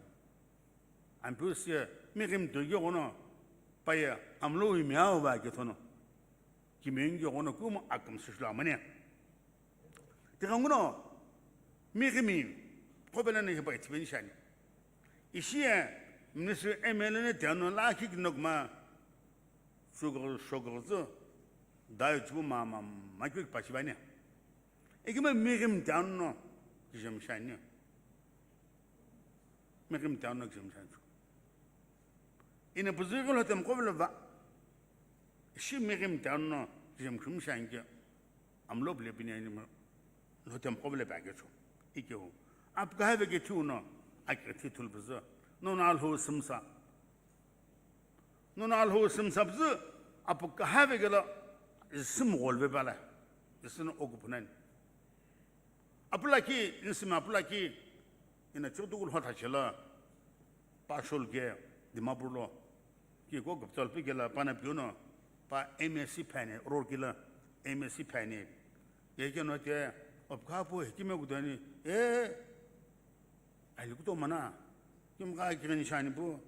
Ampeu si mighimi toikeu ghono paye amlo imi awo ba kethono. Kimengeu ghono kumo akümsü shilo amane. Tighenguno mighimi qo bele na hipa ithipeni shani. Ishi ye minister M L A ne tiano lakhi kinokma shokugho, shokugho zu dayo chibu ma, ma, ma kyo kipashi bani. Ikime mighimi tiano kijemi shani. Mighimi tiano kijemi shani. Ina puzui ko lotem ko vele va. Shi mighimi tiano kijemi shani ke. Amlo bile bini ani mo lotem ko vele ba ke cho. Ikeu. Apukha vekethu no akirthi thulpuzu. Nono Alhou simsa. Nono Alhou simsa püzü apukha vekelo isim ghol vepala. Isim oku punani. Apulaki, isim apulaki, ina chukdukul hotha chela, pa shol ke, Dimapur lo, ki ko gupchol pi kela, pana piuno, pa M S C phani, ror kila, M S C phani. Ye ke no te, apukha pu hekime kudani, e, ali kuto mana, kim ka kirin shani pu,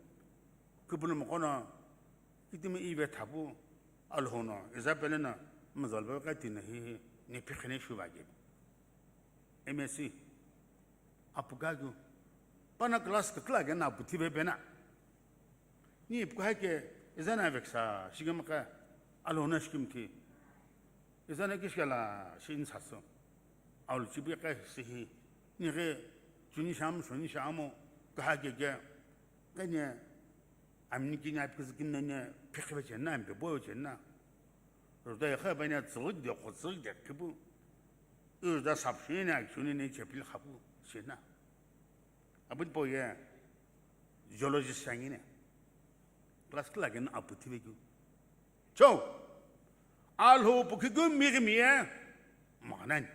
kupulum kono, Kitimi ive thapu, Alhou no, iza pele no, mzalbe ka tino hi, ni pikhine shuva ke. M S C, apukha keu, pana class ka kla ke na aputhi ve pena. Ni ipukha ke, iza na veksa, shigem ka, Alhou no shikimthi. Iza na kishkela, shi insaso. Aulu chibi ka sihi, ni ke, chuni sham, shuni shamo, kaha ke ke, kanya, Amini kini apikizü kini nani phikhipe cheni na, ampe boyo cheni na. Rüda ikha bani tsüghü de, kho tsüghü de khipu. Rüda sapshuni na, akshuni na, chepili khapu cheni na. Abuni po ye, geologist shangini. Class kila kini apu thive keu. Cho, Alhou pu kikü mighimi ye, manani.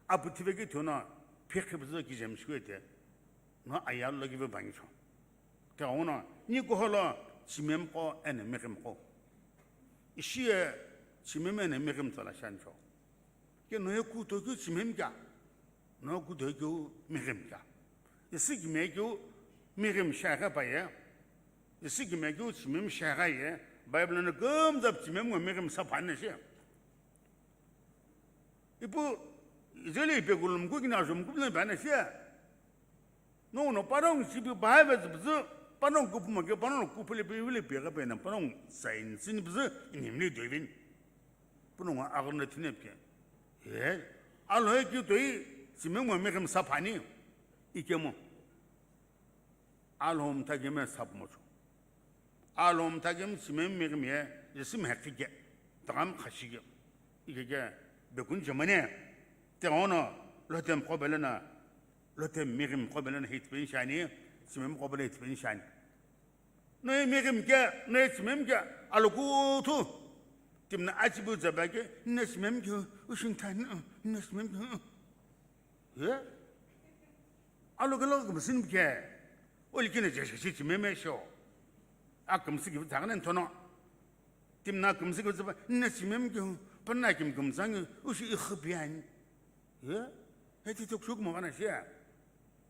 Apu thive keu thuno, phikhipe zü kijemi shikue te. No ayal lo kive bangi cho. Tighenguno, ni kuholo, chimemi qo, eno mighimi qo. Ishi ye, chimemi eno mighimi tsala shani cho. Ke no ye kuto keu chimemi kea? No ye kuto keu mighimi kea? Ishi kime keu mighimi shagha pa ye? Ishi kime keu chimemi shagha ye? Bible no kumzap chimemi ngo mighimi sa phani shi. Ipu, Israel ipe kulum ku kina jom kumle bana shi. No, no, panongu chibi baha vetsü püzü, panongu kupumo ke, panongu kupule pe, vile pe, ka pena, panongu science ni püzü, inimli doivin. Panongu aghürü na thine pike. He, Alhou ye keu toi, chimemi ngo mighimi sa phani, ikemu. Alhou mtha kemi sa pumo cho. Alhou mtha kemi chimemi mighimi ye, ishi mhekhi ke, tagami khashi ke, ike ke, bekun chemane, tighenguno, lotem qo bele na, lotem mighimi qo bele na hithipeni shani, chimemi qo bele hithipeni shani. No ye mighimi ke, no ye chimemi ke, alokuthu, timna achibu zaba ke, no ye chimemi ke, ushintani, no ye chimemi ke, Ye? Alo kelo kümsü ni ke. Oli kina je shi chimeme sho. A kümsü ki tagnen tono. Timna kümsü ki zaba, ne chimeme ki, panna kim kümsang, ushi ikhipian. Ye? He ti tok shuk mo kana shi.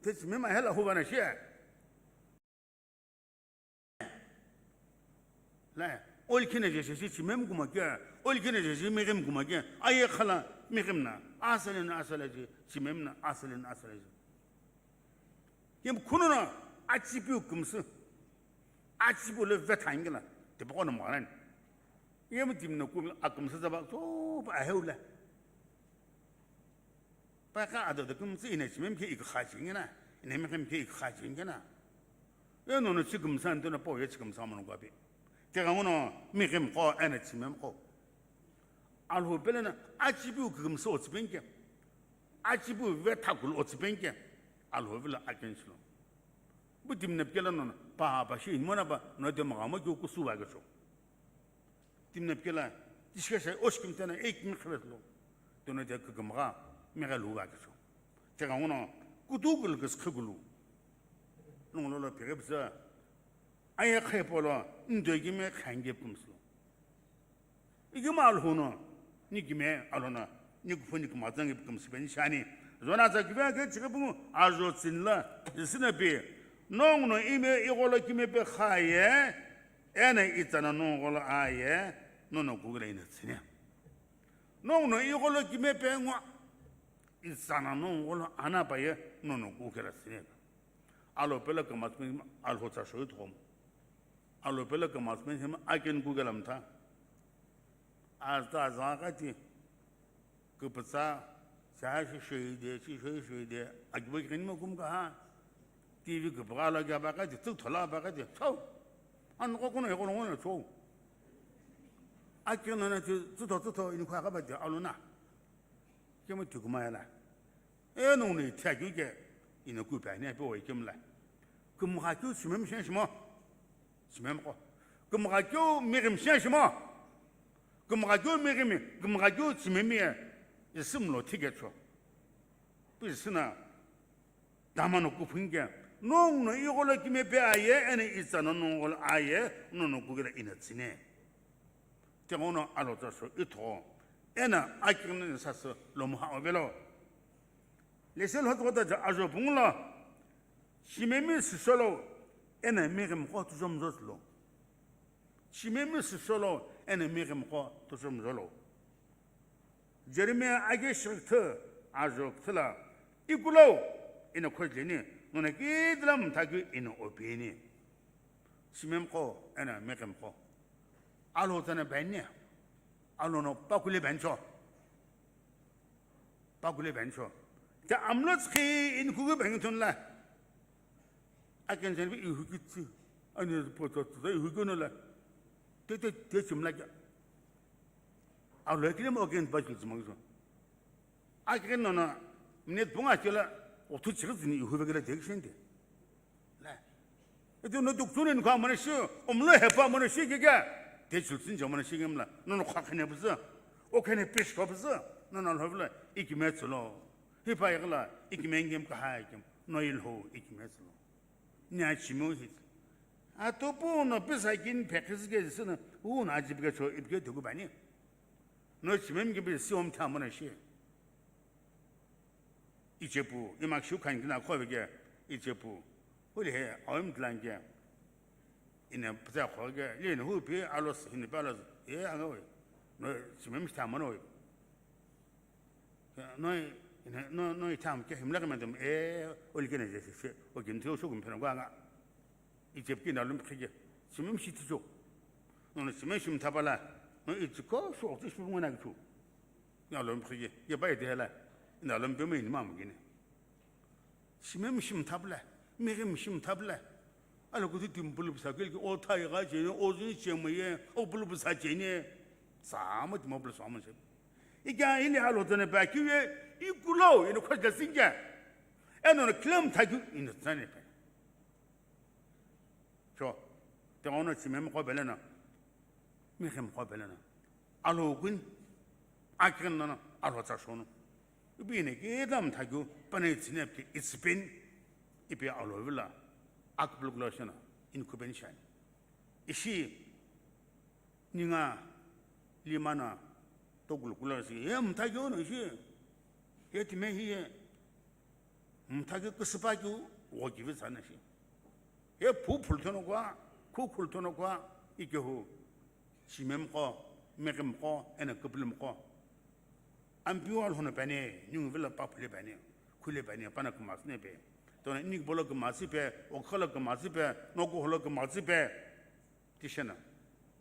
Te chimeme hela hu bana shi. La, oli kina je shi chimemi kuma ke, oli kina je shi mighimi kuma ke, aye khala mighimi na, asale na asale je, chimemi na, asale na asale je. Yem kuno na, achipiu kümsü, achipiu le vetha ingila, te poko na mwaran. Yem tim na kum, akümsü zaba, so, ba aheula. Paka ado de kümsü ina chimemi ke ikha chingina, ina mighimi ke ikha chingina. Eno no chikümsü anto na po ye chikümsü amono gwabi. Tighenguno mighimi qo ena chimemi qo. Alhou pele na achipiu kümsü otsipeni ke. Achipiu vetha kulu otsipeni ke. Alhou vilo akenchilo. Bu timnep kela no, pa, pa shi inmona pa, no de magamo keu kusu ba ke cho. Timnep kela, tishika shai oshkim tena, ei kimi khvet lo. Tono de kükümgha, mega lu ba ke cho. Tighenguno, Kutu kulu küsü khükulu. Nonglo lo pheghi püsü. Aye khepolo, ndo ikime khange pümsü. Ikime alhou no, ni kime alhou no, ni kuphu ni kuma tsangi pükümsü peni shani. Zona tsa kive ke chike pungu, ajo tsinla, isina pi. Nong no ime igolo kime pe khaye, ena itsana nongolo aye, nono kugula ina tsine. Nong no igolo kime pe ngwa, itsana nongolo ana paye, nono kugula tsine. Alo pelo kama tsumi alhou tsa shoyi thomo. Alo pelo kama tsumi hima aken kugula mtha. Azta azaka ti. Kupatsa, sa shi shi de, shi shi shi de. Akibo kini mo kum ka ha. T V kupaka lo kya ba ka ti, tsuk thola ba ka ti. Chau. An ko kono ko no chau. Aken na ti, tsutho tsutho ini kwa ka ba ti aluna. Kemo ti kuma ya la. E nong ni thya kyu ke, ina ku pa ni pe oi kemla. Kumgha kyu simem shen shimo. Simem ko. Kumgha kyu mirim shen shimo. Kumgha kyu mirim, kumgha kyu simem ye. Isim lo thike cho. Pi sina. Dama no kuphu ke. Nong no igolo kime pe aye, ene itsa no nongolo aye, nono kugula ina tsine. Tengono alo tsa so itho. Ena akigna sasü lomo ha ovelo. Lese lhotho ta ja ajo punglo. Shimemi sisolo ena mirim ko tuzom zoslo. Shimemi sisolo ena mirim ko tuzom zolo. Jeremiah age shirkthe ajo kthela ikulo ina khojleni nona kidlam thagi ina opini. Shimemi ko ena mirim ko. Alo tana banya. Alo no pakule bancho. Pakule bencho. Ta amlo tski in kugu bengthun la. Aken jen bi ihu kitsi. Ani po to to ihu gono la. Te te te chimla kya. Alo kile mo aken pa chimla so. Aken no na. Mnet bunga chela. Otu chiri zini ihu begela de kishende. La. Ito no doctrine ko amana shi, omlo hepa amana shi ke kya? Te chulsin jo amana shi gemla. No no kha khane buza. O khane pesh ko buza. No no lo bla ikime chulo. Hipa yagla ikime ngem ka ha ikim. No il ho ikime chulo. Nya chimo hit. A to pu no pisa kin pekis ke sina. U na jib ke cho ip ke dugu bani. No chimem ke bi si om tha amana shi. Ichepu, imak shu khan kina khobe ke, ichepu. Huli he, awim tlan ke. Ina pza kho ke, le ne hu pi alos, hini pa alos, e anga we. No, simem sta mano we. No, ina, no, no, itam ke, himla ke mandem, e, oli ke ne je se, o gin tio shu gum pena gwa nga. Ichep ki nalum khige, simem shi ticho. Nono simem shim thapala, no ichiko sho ti shim ngona kichu. Nalum khige, ye bai de la, nalum pe me ni mam gine. Simem shim thapla, megem shim thapla. Ala kuti timpul bisa kel ki o thai ga je, o jin che me ye, o pul bisa che ne. Sa ma ti mo pul sa ma se. Ika ini alo tene ba ki ye, ikulo, ino khajda sinja. Eno no klem thagi, ino tsane pe. Cho, tengono chimem ko belena, michem ko belena. Alo gun, akin nana, alo tsa shono. Ipi ne ke dam thagyu, pane chinep ke, it's been, ipi alo vila, akbulglo shana, incubention. Ishi, ninga, limana, togulgula si, ye mthagyo no ishi, ye time hi ye, mthagyo kusupa kyu, wo kivi tsana shi. Ye phu phulthono kwa, khu khulthono kwa, ikehu, chimem ko, mekem ko, ena kuplim ko. Ampiu alhono pene, ningu vila pa phule pene, khule pene, pana kumasne pe. Tona inik bolo kumasi pe, okhala kumasi pe, noku holo kumasi pe. Tishena.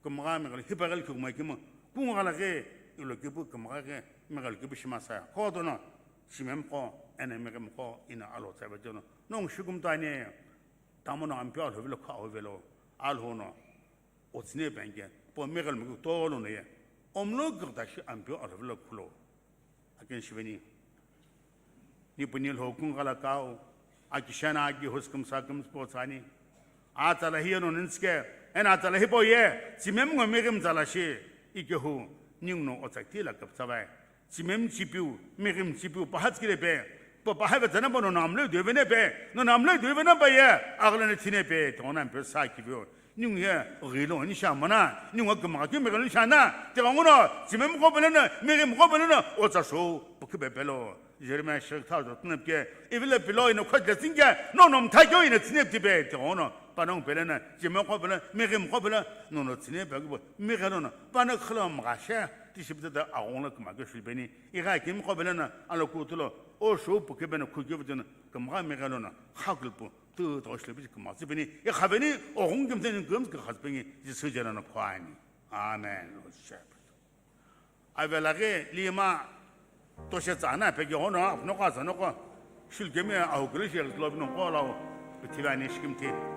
Kumgha meghal hipaghal khugma kima. Kunghala ghe, ilo kipu kumgha ghe, meghal kipu shima saya. Kho dono, chimem ko, ena mekem ko, ina alo tsabe jono. Nong shukum tane, tamono ampio alho vilo kha ovelo. Alhono, otsine penge, po meghal mugu tolo no ye. Omlo gurda shi ampio alho vilo khulo. Akin shiveni. Nipuni lho kungala kau, akishana aki huskum sakum spotsani. Atala hiya no ninske, ena atala hipo ye, chimem ngo mirim zala shi, ikehu, ning no otsak tila kaptsavai. Chimem chipiu, mirim chipiu, pahatskile pe, Papa haive tsana pa nono amloi duve nepe, nono amloi duve napa ye, aghalo no tsine pe, tighenguno ampe sa kiviu. Ningu ye ghilo ni shamana, ningu kümgha kümgha ni shana, tighenguno, tsime mkho pele no, mighi mkho pele no, otsa shou, pukhi pe pelo. Jeremiah shirk thau zo tnepke, ivile pilo ino khot le tsingke, nono mtha kyo ino tsine tipe, tighenguno, panong pele no, tsime mkho pele, mighi mkho pele, nono tsine pe kibo, mighi nono, pana khlo mgashe, tishipte ta aghong lo kümgha kyo shulpeni, igha kimi mkho pele no, alo kutulo, o shou pukhi pe no, khukyo vutino, kümgha mighi nono, khakulpu, tu to shlepi kümgha tsipeni, ikhaveni, oghong kimteni küm khatsipeni, Jisü jana no khwani. Amen, Lord Shepherd. Avelaghi lima toshe tsana peghi hono, noko aza noko, shulkemi ahukuli shel globe noko lau, pithivi ani shikimthi.